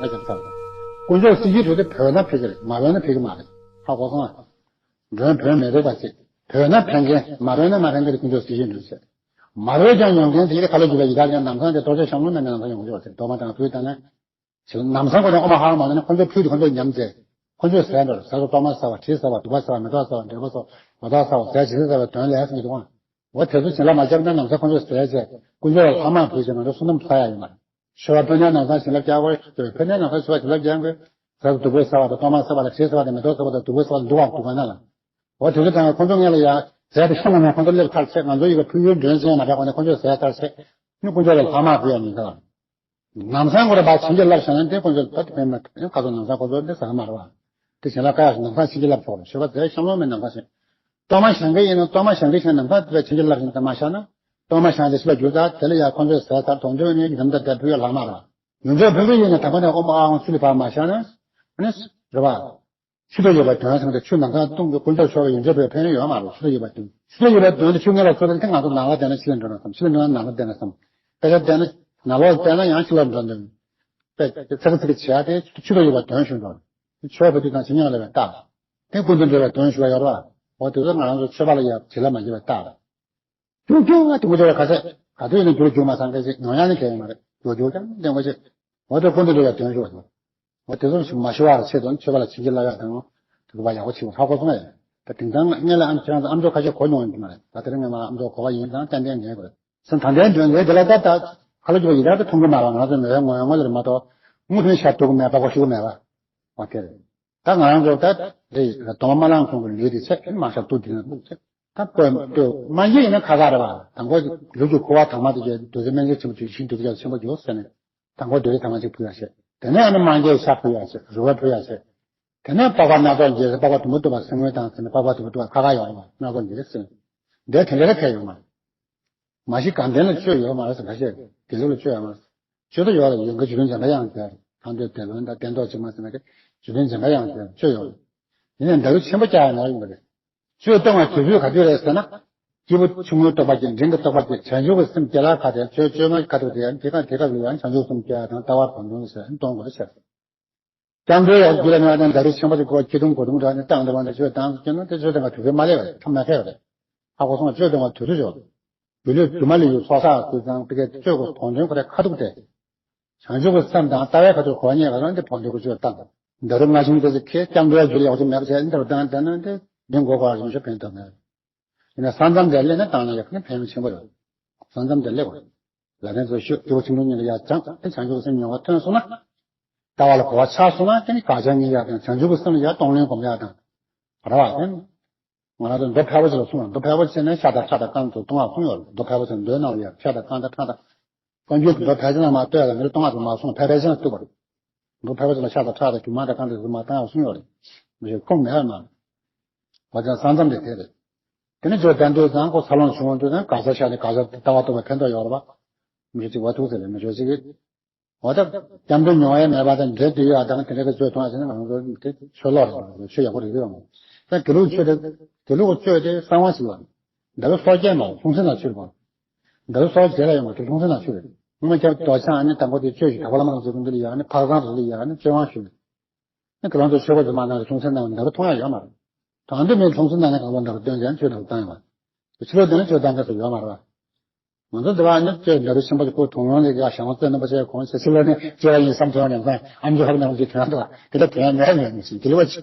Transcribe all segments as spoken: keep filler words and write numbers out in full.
ལ་ཀྱང་ཚར་དང་། དཀོན་མཆོག་སྲིད་ཞིའི་དྲུང་དེ་བོད་ན་ཕེབས་ཀྱི་རེད། མ་བོད་ན་ཕེབས་ཀྱི་མ་རེད། ཧ་གོ་སོང་ཨ། མགྲོན་བོད་མི་རིགས་པ་ཚོས་བོད་ན་ཕན་མཁན་མ་བོད་ན་མ་ཕན་མཁན་དེ་དཀོན་མཆོག་སྲིད་ཞིའི་དྲུང་ཟེར། མ་བོད་ཀྱང་ཡོང་མཁན་དེ་ཁ་ལོ་རྒྱུས་པ་ཡི་དྭགས་ཀྱང་ནམ་སང་དེ་གཏོར་ཆོག་ཤམ་ལུང་ན་མེད་ནམ་སང་ཡོང་གི་ཡོད་ཟེར། རྡོག་མ་དང་ཕུད་དང་ན། ལམ་སང་ཁོ་ཚོ་ཨོ་མ་ཧ་མ་ལ་ནི་ཁོ་ཚོ་ཕུད་དུ་ཁོ་ཚོ་ཉམས་ཚེ། ཁོ་ཚོས་ཟས་འདྲ་ཟས་སོ་གཏོར་མ་ཟ་བ་དྲི་ཟ་བ་དུ་བ་ཟ་བ་མེ་ཏོག་ཟ་བ་འབྲས་བུ་ཟ་བ་ལོ་ཏོག་ཟ་བ་ཟས་ཇི་སྲིད་ཟ་བའི་དོན་ལས་སུ་མི་འདུག་ཨང་། འོ་དེ་ཚོ་བྱིན་རླབས་མ་བརྒྱབ་ན་ནམ་སང་ཁོ་ཚོས་ཟས་བྱས་དཀོན་མཆོག་ལ་ལྷག་མ་ཕུལ་བྱས་ང་ཚོ་བསོད་ནམས་ཐོབ་ཡ་ཡོད་མ་རེད། ཆོས་པ་ཕན་ཚུན་ནམ་སང་བྱིན་རླབས་རྒྱག་དགོས། ཕན་ཚུན་ནམ་སང་ཆོས་པ་བྱིན་རླབས་རྒྱག་དགོས། ཟས་སོ་དུ་བ་ཟ་བ་དང་གཏོར་མ་ཟ་བ་དང་དྲི་ཟ་བ་དང་མེ་ཏོག་ཟ་བ་དང་དུ་བ་ཟ་བ་འདུག་ཨང་དུ་བ་ན་ལ། འོ་དེ་ཚོ་དང་ཁོ་ཚོ་ངས་ལ་ཡ་ཟས་དེ་ཤོང་བ་ནས་ཁོ་ཚོ་སླེབས་ཚར་ཚེ་ང་ཚོ་ཡི་ག་ཕུལ་ཡུལ་མགྲོན་ཟེར་ཡ་མ་རེད། ཁོ་ཚོ་ཁོ་ཚོས་ཟས་ཚར་ཚེ་ནི་དཀོན་མཆོག་ལ་ལྷག་མ་ཕུལ་ཡ་མིན་ད། ལམ་སང་ཁོ་ར་བ་བྱིན་གྱིས་བརླབས་བྱས་ན་དེ་དཀོན་མཆོག་ད་དེ་ཕན་མ་ཐོགས། ཁ་སང་ལམ་སང་ཁོ་ཚོ་འདི་ཟ་གི་མ་རེད་བ། དེ་བྱིན་རླབས་བཀའ་ཡག་ཞིག་ལམ་སང་བྱིན་གྱིས་བརླབས་ཆོག་རེད། ཆོས་པ་དེ་ཤམ་ལོང་མེད་ནམ་མཁའ་བཞེངས། གཏོར་མ་བཞེངས་མཁན་ཡིན་ན་གཏོར་མ་བཞེངས་མཁན་བཞེངས་ནམ་མཁའ་དེ་བྱིན་གྱིས་བརླབས་ཤིང་གཏོར་མ་བཞག་ན། གཏོར་མ་བཞེངས་ཏེ་ཤི་བ་རྒྱུ་ད་དེ་ལ་ཡང་ཁོ་ཚོས་ཟས་ཚར་དོན་དུ་ནི་ཡིན་ནམ་ད་དེ་ཕུལ་ཡ་ལྷག་མ་རེད། ཡོན་མཆོད་ཕུལ་གྱི་ཡིན་ན་དང་པོ་ནས་ཨོ་མ་ཨ་ཧོང་ཆུ་ལས་ཕར་མ་བཞག་ན། ཨ་ནི་རེད་བ། ཆུ་ཐོག་ཡོད་པ་དོན་སེམས་དེ་ཆུ་ནམ་མཁའ་སྟོང་གི་ཀུན་རྟོག་ཤོར་བའི་ཡོན་ཆབ་པའི་ཕན་ཡོན་ཡོད་མ་རེད། ཆུ་ཐོག་ཡོད་པ་དོན་ཆུ་ཐོག་ཡོད་པ་དོན་དེ་ཆུ་ངན་ལ་ཚོད་ལ་དེ་ང་ཚོ་ནང་ལ་བསྡད་ན་ཕྱི་ལ་འགྲོ་ན་བསམ། ཕྱི་ལ་འགྲོ་ན་ནང་ལ་བསྡད་ན་བསམ། དཔེ་ཆ་བལྟས་ན་ནང་ལོགས་བལྟས་ན་ཡང་ཕྱི་ལ་འགྲོ་འདོད། དཔེ་ཚེག་ཚེག་བྱས་ཏེ་ཆུ་ཐོག་ཡོད་པ་དོན་ཞུ་འགྲོ། ཆོས་བོད་དུས་དང་ཇི་སྙེད་ལ་བའི་རྟགས། དེ་ཀུན་ཏུ་འགྲོ་བའི་དོན་ཞུ་བ་ཡོད་རེད་བ། འོ་དེ་ཚོ་ང་རང་ཚོ་ཆོས་པ་ལ་ཡང་བྱིན་རླབས་མ་བྱེད་པའི་རྟགས་རེད། ཀྱུ་ཀྱུ་ང་དུ་མོ་ཅོ་ལ་ཁ་ཟས་ག་དུས་ནས་འགྱུར་འགྱུར་མ་སང་ཁ་ཟས་ཉོ་ཡ་ནི་གལ་ཡོད་མ་རེད། ཡོ་ཇོ་ཀྱང་ལྡན་པ་ཞིག་འོ་དེ་ཀུན་ཏུ་འགྲོ་བའི་དོན་ཞུ་བ་དང་། འོ་དེ་ཚོ་ཞིག་མ་ཞུ་བར་ཆེད་དུ་ཆོས་པ་ལ་བྱིན་གྱིས་བརླབས་ཡ་དང་། དེ་ག་བ་ཡག་པོ་བྱེད་པ་ཧ་གོ་སོང་ངས། ད་དེང་སང་ངས་ལ་ཨམ་ཁྱེད་རང་ཚོ་ཨམ་ཅོག་ཁ་ཤས་གོ་མྱོང་ཡོད་མ་རེད། ད་དེ་རིང་ངས་མ་ཨམ་ཅོག་གོ་བ་ཡིན་ཙང་ཏན་ཏན་ཉན་དགོས་རེད། སེམས་དང་ལྡན་དོན་ལས་དེ་ལ་ད་ད་ཁ་ལོ་རྒྱུ་བ་ཡི་དྭགས་ད་མཐོང་གི་མ་རེད། ང་ཚོ་མེད་པའི་ངོ་ངོ་ལ་མ་གཏོགས་དངོས་དོན་ཤར་ཐུབ་ཀྱི་མེད་པ་གོ་ཤེས་ཀྱི་མེད་པ། འོ་དེ་རེད། ད་ང་རང་ཚོ་ད་རེད་སྡོམ་པ་མ་བླངས་གོང་གི་ལུས་དེ་ཚད་མ་ཤར་ཐུབ་དེ་ན་ལུགས་ཚད། ད་བཀོད་འདོད་མ་འཇིག་ཡིན་ན་ཁ་ཁ་རེད་བ། དང་པོ་ལུས་ཀྱི་ཁུ་བ་དྭངས་མ་དེ་གས་རྡོ་རྗེ་སྨན་དཔྱད་ཆེན་པོ་བྱུང་ཞིང་རྡོ་རྗེ་ཆེན་པོ་འགྱུར་ཟེར་ནས། དང་པོ་རྡོ་རྗེ་དྭངས་མ་ཅིག་ཕུལ་ཡ་བྱས། དེ་ནས་ཨ་ནི་མང་རྒྱལ་ཤ་ཕུལ་ཡ་བྱས། རུ་བ་ཕུལ་ཡ་བྱས། དེ་ནས་པགས་པ་སྣ་ཚོགས་འགྱེལ་ཟེར། པགས་པ་དུམ་བུ་གཏུབ་པ་སེན་མོ་དང་ཟེར་ནས་པགས་པ་དུམ་བུ་གཏུབ་པ་ཁ་ཁ་ཡོང་བ་སྣ་ཚོགས་འགྱེལ་ཟེར། འདི་དེ་འདྲ་ཁ་ཡོང་མ་རེད། མ་གཞི་དགའ་ལྡན་ལ་སྤྱོད་ཡོད་མ་རེད་ཟེར་ཁ་ཤས་དགེ་ལུགས་ལ་སྤྱོད་ཡོད་མ་རེད། སྤྱོད་དོ་ཡོད་ལ་ཡོད་འགའ་རྗེ་བཙུན་འཇམ་དཔལ་དབྱངས་ཟེར། ཁང་སྟོད་བདེ་ལོན་དང་སྟན་ཐོག་ཕྱི་མ་ཟེར་ན་གི་རྗེ་བཙུན་འཇམ་དཔལ་དབྱངས་ཟེར་སྤྱོད་ཡོད་རེད། ཡིན་ནའི་མདའ་རུ་ཆེན་པོ་བཀྱག་ཡ་ན་ཡོང་གི་རེད། སྤྱོད་གཏོང་བའི་དུས་ཚོད་ག་དུས་རེད་ཟེར་ན། སྐྱེས་བུ་ཆུང་ངུའི་རྟོགས་པ་སྐྱེ། འབྲིང་གི་རྟོགས་པ་སྐྱེ། བྱང་ཆུབ་ཀྱི་སེམས་སྐྱེ་ལ་ཁ་དེ་སྤྱོད་སྤྱོད་ངན་ཁ་ཐུག་དེ་ཡང་དེ་ག་དེ་ག་ལུས་ཡང་བྱང་ཆུབ་སེམས་སྐྱེ་ཡ་དང་ལྟ་བ་བར་འདོན་ཟེར་གཏོང་དགོས་ཟེར། སྐྱབས་འགྲོའི་ཡང་རྒྱུད་ལ་མེད་པ་དང་མདའ་རུ་ཆེན་པོ་དེ་ཁོ་ཁྱི་ཐུང་གོ་ཐུང་དྲག་ནས་བཏང་འདི་བ་འདི་ཆོས་བཏང་ཟེར་ན་དེ་ཆོས་དང་ག་དུས་ཚོད་མ་སླེབས་པ་རེད། ཐབས་མ་ཁེལ་བ་རེད། ཧ་གོ་སོང་། སྤྱོད་གཏོང་བ་དུས་ཚོད་ཆོག་རེད། སྒྱུ་ལུས་སྒྱུ་མ་ལས་ཡུལ་སྲོག་ཆགས་ཀུན་ཚང་པི་ཀའི་སྤྱོད་དགོས་གོང་དོན་ཁོ་རའི་ཁ་ཐུག་སྟེ། བྱང་ཆུབ་ཀྱི་སེམས་དང་ལྟ་བའི་ཁ་ཐུག་གོ་བ་རྙེད་པ་ལ་འདི་བོ་འདི་ཀུ་སྤྱོད་བཏང་། མདའ་རུ་སྔ་ཞིང་དེ་ཚོ་ཁྱེད་སྐྱབས་འགྲོའི་རྒྱུད་ལ་ཡག་ཅིག་མེད་པ་བྱས་འདིར་བཏང་བསྡད་ན་འདི་འདི་མགོ་སྐོར་རིང་ཤོས་ཕན་ཐོགས་མེད། ཡིན་ན་ས་མཚམས་དེར་སླེབས་ན་བཏང་ན་ཡག་ནི་ཕན་ཡོན་ཆེན་པོ་ཡོད། ས་མཚམས་དེར་སླེབས་དགོས། ལ་ལན་ཚོ་ཤོད་སྐྱེ་བོ་ཆུང་ཆུང་ཉིད་ལ་ཡ་སྦྱངས་ཏེ་བྱང་ཆུབ་སེམས་མྱོང་བ་ཐོན་སོང་ན། ལྟ་བ་ལ་གོ་བ་ཆགས་སོང་ན་དེ་ནི་དགག་བྱ་རྙེད་ཡག་དང་བྱང་ཆུབ་ཀྱི་སེམས་ལ་ཡ་གཏོང་ལེན་སྒོམ་ཡག་དང་། རེད་བ། དེ་ནི། ང་རང་ཚོ་མདོ་ཕལ་པོ་ཆེ་ལ་གསུངས་པ། མདོ་ཕལ་པོ་ཆེ་ནས་ཤ་དང་ཁྲག་དང་རྐང་ཚོ་བཏུང་བ་གསུངས་ཡོད་རེད། མདོ་ཕལ་པོ་ཆེ་མདོའི་ནང་ལ་ཡ་ཤ་དང་རྐང་དང་ཁྲག་དང་། བཀའ་འགྱུར་གྱི་མདོ་ཕལ་ཆེར་ནང་མ་ལྟོས་ལ་མི་རེ་གཏོང་བ་དང་མ་གསུངས། ཕལ་ཕལ་ཆེར་ན་བཏུབ་པ་རེད། མདོ་ཕལ་པོ་ཆེ་ལ་ཤ་དང་ཁྲག་དང་རྒྱུ་མ་དང་རྐང་དང་ཚོ་མ་བཏང་ཡ་གསུངས་ཡོད་རེད། མི་ཤེས་ཁུངས་མེད་མ། བ་ཅན་ས་མཚམས་དེ་དེ་རེད། དེ་ནི་ཇོ་དན་དུས་ཙང་ཁོ་འཚར་ལོངས་བྱུང་བ་དུས་ཙང་ག་ས་ཤ་དེ་ག་ས་ལྟ་བ་རྟོགས་པའི་ཕན་ཐོགས་ཡོད་རེད་པ། མི་ཤེས་ཅིག་བ་ཐུག་ཟེར་རེད། མི་ཤེས་ཅིག་འོ་ད་སྐྱབས་འགྲོ་མྱོང་ཡས་མེད་པ་དང་འབྲེལ་འདུས་ཡག་དང་དེ་འདྲ་གི་སྤྱོད་གཏོང་བ་ཟེར་ན་ང་ཚོ་དེ་ཆོས་ལོག་རེད། ཆོས་ཡག་པོ་རེད་ཡོད་མ་རེད། ད་དགེ་ལུགས་ཆོས་དེ་དགེ་ལུགས་ཀྱི་སྤྱོད་དེ་གསང་བ་ཞིག་ལ། འདི་ལ་སྲོག་སྐྱེལ་མ་ལྷུང་བཟེད་ནང་ཆུད་པ། འདི་ལ་སྲོག་རྗེས་ལ་ཡོང་བ་དེ་ལྷུང་བཟེད་ནང་ཆུད་རེད། སྔོན་ཆད་རྡོ་ཆང་ཨ་ནི་དང་པོ་དེ་སྤྱོད་ཞིག་གྲྭ་པ་བླ་མ་ལ་འཛུལ་གོང་དེ་ལ་ཡ་ཨ་ནི་ཕག་ཚང་རེ་ལ་ཡ་ཨ་ནི་སྤྱོད་དབང་ཞུས། ཨ་ཁྱེད་རང་ཚོ་ཆོས་པ་ཚོ་མ་གནང་ལྷུང་བཟེད་ནང་འདི་ལ་མཐོང་ཡ་ཡོད་མ་རེད། དང་དེ་མིན་ལྷུང་བཟེད་ནང་ནས་གང་ལོ་འདྲ་བ་སྟོན་ཀྱང་ཆོས་འདྲ་བ་བཏང་ཡོད་མ་རེད། ཕྱི་ལོགས་དེ་ནས་ཆོས་བཏང་མཁན་ཚོ་ཡོད་མ་རེད་བ། ང་ཚོ་འདི་བ་ནི་ཆོས་འདྲ་བ་ཆེན་པོ་ཅིག་པོ་དུང་རོང་ལས་ཀྱང་ཞང་བ་བཙོན་ནང་པ་ཆེ་གོང་ཆེ་ཕྱི་ལོགས་ནས་སྐྱེ་བ་ཡིན་བསམ་ཐོན་ནས་ཨམ་ཅོག་ཧབ་ནང་ཅིག་དོན་དུ་དེ་འདྲ་དོན་མེད་མེད་མི་ཤེས་དེ་ལ་བ་ཆེ།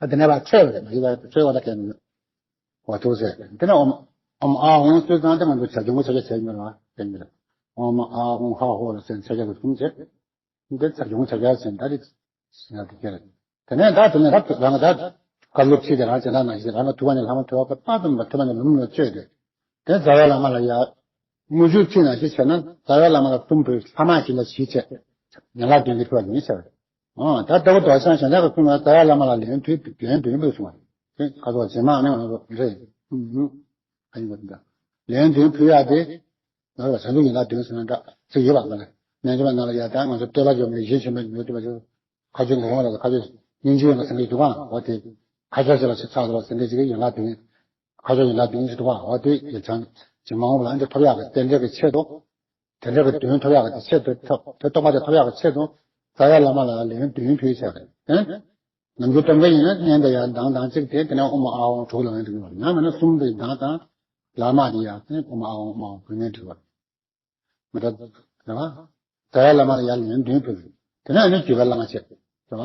ཨ་དེ་ནས་བ་ཆོས་རེད། མ་གཞི་བ་ཆོས་བ་ད་གས་མི་ཡོད། བ་ཐུག་ཟེར། དེ་ནས་ཨོམ་ཨོམ་ཨ་ཧོང་སུས་ཙང་དེ་ང་ཚོ་བྱ་ཁྱུང་གི་ཆ་ཆ་བྱས་མྱོང་བ་དེ་ཉིད་རེད། ཨོམ་ཨ་ཧོང་ཧ་ཧོ་ལ་ཟེར་ཆ་ཆ་གི་གསུམ་བྱས། འདི་བྱ་ཁྱུང་ཆ་ཆ་ཟེར་ད་རེད། ཟེར་ན་དེ་སྐད་རེད། དེ་ནས་ད་དེ་ནས་ད་རང་ག་ད་བཀའ་སློབ་ཁྲིད་དེ་རང་བྱེད་སྟངས་ནང་བཞིན་རང་ག་ཐུབ་པ་ནས་ལྷག་མ་ཐུབ་པ་པ་དང་པ་ཐུབ་པ་ནས་ལམ་ལ་བཅོས་ཏེ། དེ་རྩ་བའི་བླ་མ་ལ་ཡ། དངུལ་ཆུ་ཁྲིད་ནང་བཞིན་བྱས་ན་རྩ་བའི་བླ་མ་ལ་གསུམ་ཕུལ་ལྷག་མ་ཞིག་ལ་བཞི་བྱས། ཡན་ལག་བདུན་གྱི་ཕུལ་བ་ཡིན་ཟེར། ཨོ་ད་ལྟ་བུ་རྡོ་རྗེ་འཆང་གཞན་དག་གི་གསུང་ལ་རྩ་བའི་བླ་མ་ལ་ལན་དུ་ལན་བདུན་ཕུལ་གསུང་བ་རེད། ཁ་སོགས་རྗེས་མ་ནི་ང་ཚོ་རེད། ཨུ་ཨུ། ཨ་ཡིན་པ་འདྲ། ལན་བདུན་ཕུལ་ཡག་དེ། ང་ལ་བྱང་ཆུབ་ཡན་ལག་བདུན་ཟེར་ན་འདྲ་ཚིག་ཡོད་པ་མ་རེད། སྨན་བཅོས་པ་ནང་ལ་ཡ་ད་ང་ཚོ་བསྟོད་པ་བརྗོད་མེད་ཡིད་ཆེས་མེད་མི་བསྟོད་པ་བརྗོད། ཁ་སྦྱོར་ངོ་བོ་ལ་ཁ་སྦྱོར་སྙིང་རྗེ་ཡོད་པ་ཟེར་གྱི་འདུག་ག་འོ་དེ། ཁ་སྦྱོར་ཟེར་ལ་ཞིག་ཚགས་ཟེར་བ་ཟེར་གྱི་ཅིག་ཡན་ལག་བདུན། ཁ་སྦྱོར་ཡན་ལག་བདུན་ཞིག་འདུག་ག་འོ་དེ་ཡིད་ཚང་། ཇི་མ་འོངས་པ་ལ་འདི་ཐོབ་ཡག་གི་རྟེན་འབྲེལ་གྱི་ཆེད་དུ། དེ་འདྲ་གི་དོན་ཐོབ་ཡག་གི་ཆེད་དུ་ཐོབ་དེ་རྟོགས་པ་དེ་ཐོབ་ཡག་གི་ཆེད་དུ། རྩ་བའི་བླ་མ་ལ་ལན་བདུན་ཕུལ་བྱས་རེད། ནམ་རྒྱུན་གཏོང་མཁན་ཡིན་ན་སྔོན་དུ་ཡང་གདངས་དང་གཅིག་དེ་དེ་ནས་ཨོཾ་ཨཱཿཧཱུྃ་དྲུག་ལབ་མཁན་དེ་ཡོད་རེད། ཡང་མིན་ན་གསུམ་དེ་གདངས་དང་ལ་མ་དེ་ཡང་ཨོཾ་ཨཱཿཧཱུྃ་ཨཱཿཧཱུྃ་ཕུལ་མཁན་དེ་ཡོད་རེད། མི་འདྲ་རེད་བ། རྩ་བའི་བླ་མ་ལ་ཡང་ལན་བདུན་ཕུལ། དེ་ནས་ཨ་ནི་བརྒྱུད་པའི་བླ་མ་བྱས། རེད་བ།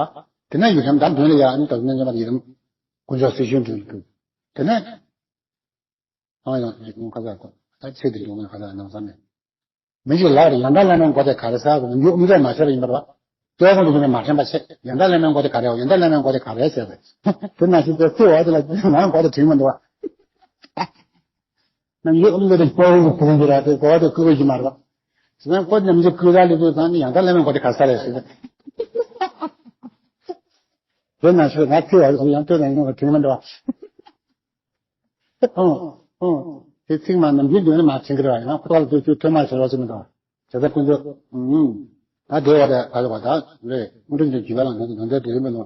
དེ་ནས་ཡི་དམ་བདག་མདུན་ལ་ཡང་ཨ་ནི་བདག་མདུན་ལ་ཡི་དམ་དཀོན་མཆོག་སྲི་ཞུའི་མགྲོན་ཕུལ། དེ་ནས། ཨ་ཡང་ཡི་དམ་ཁ་ཚ་ཁོ་ད་ཚེ་འདི་ལུང་ནས་ཁ་ཚ་ནང་བསམ་མེད། མི་ཞིག་ལགས་རེད། ཡང་དག་བླ་མའི་མགོ་དེ་ག་རེ་ཟེར་གོ་ནམ་རྒྱུན་དབུ་མཛད་མ་བྱས་པ་ཡིན་པ་རེད་བ། སྐྱོ་གོང་དུ་ནས་མ་དྲན་པ་བྱས། ཡང་དག་བླ་མའི་མགོ་དེ་ག་རེའོ། ཡང་དག་བླ་མའི་མགོ་དེ་ག་རེ་ཟེར་བས། དེ་ན་ཞིག་དེ་ཚེ་བ་དེ་ལ་ང་མགོ་དེ་དྲན་མི་འདུག་བ། ནམ་རྒྱུན་དབུ་མཛད་དེ་སྐྱོ་གོང་དུ་དྲན་གྱི་ར་དེ་མགོ་དེ་བསྐུལ་གྱི་མ་རེད་བ། དེ་ན་ཁོ་ནམ་རྒྱུན་བསྐུལ་ས་ལས་དུས་ཙང་ནི་ཡང་དག་བླ་མའི་མགོ་དེ་ག་ས་རེད་ཟེར། དེ་ན་ཞིག་ང་ཚེ་བ་དེ་ཡང་ལྟོས་དང་ཡང་དྲན་མི་འདུག་བ། ཨང་། ཨང་། དེ་ཚིག་མ་ནམ་རྒྱུན་འདོན་ནས་མ་དྲན་གི་རེད་བ། ཡང་ཁོ་ལ་དུས་ཚོད་ཐོན་མ་བྱེད་རོགས་བྱེད་མི་དང་། བྱེད་ས་ཀུན་སྤྱོད། ཨང་། ད་དེ་བ་དེ་ག་ལ་བ་ད་རེད། དངོས་འབྲེལ་གྱི་རྒྱུད་པ་ལ་ང་ཚོ་ནང་དོན་དེ་རིམ་པ་ནང་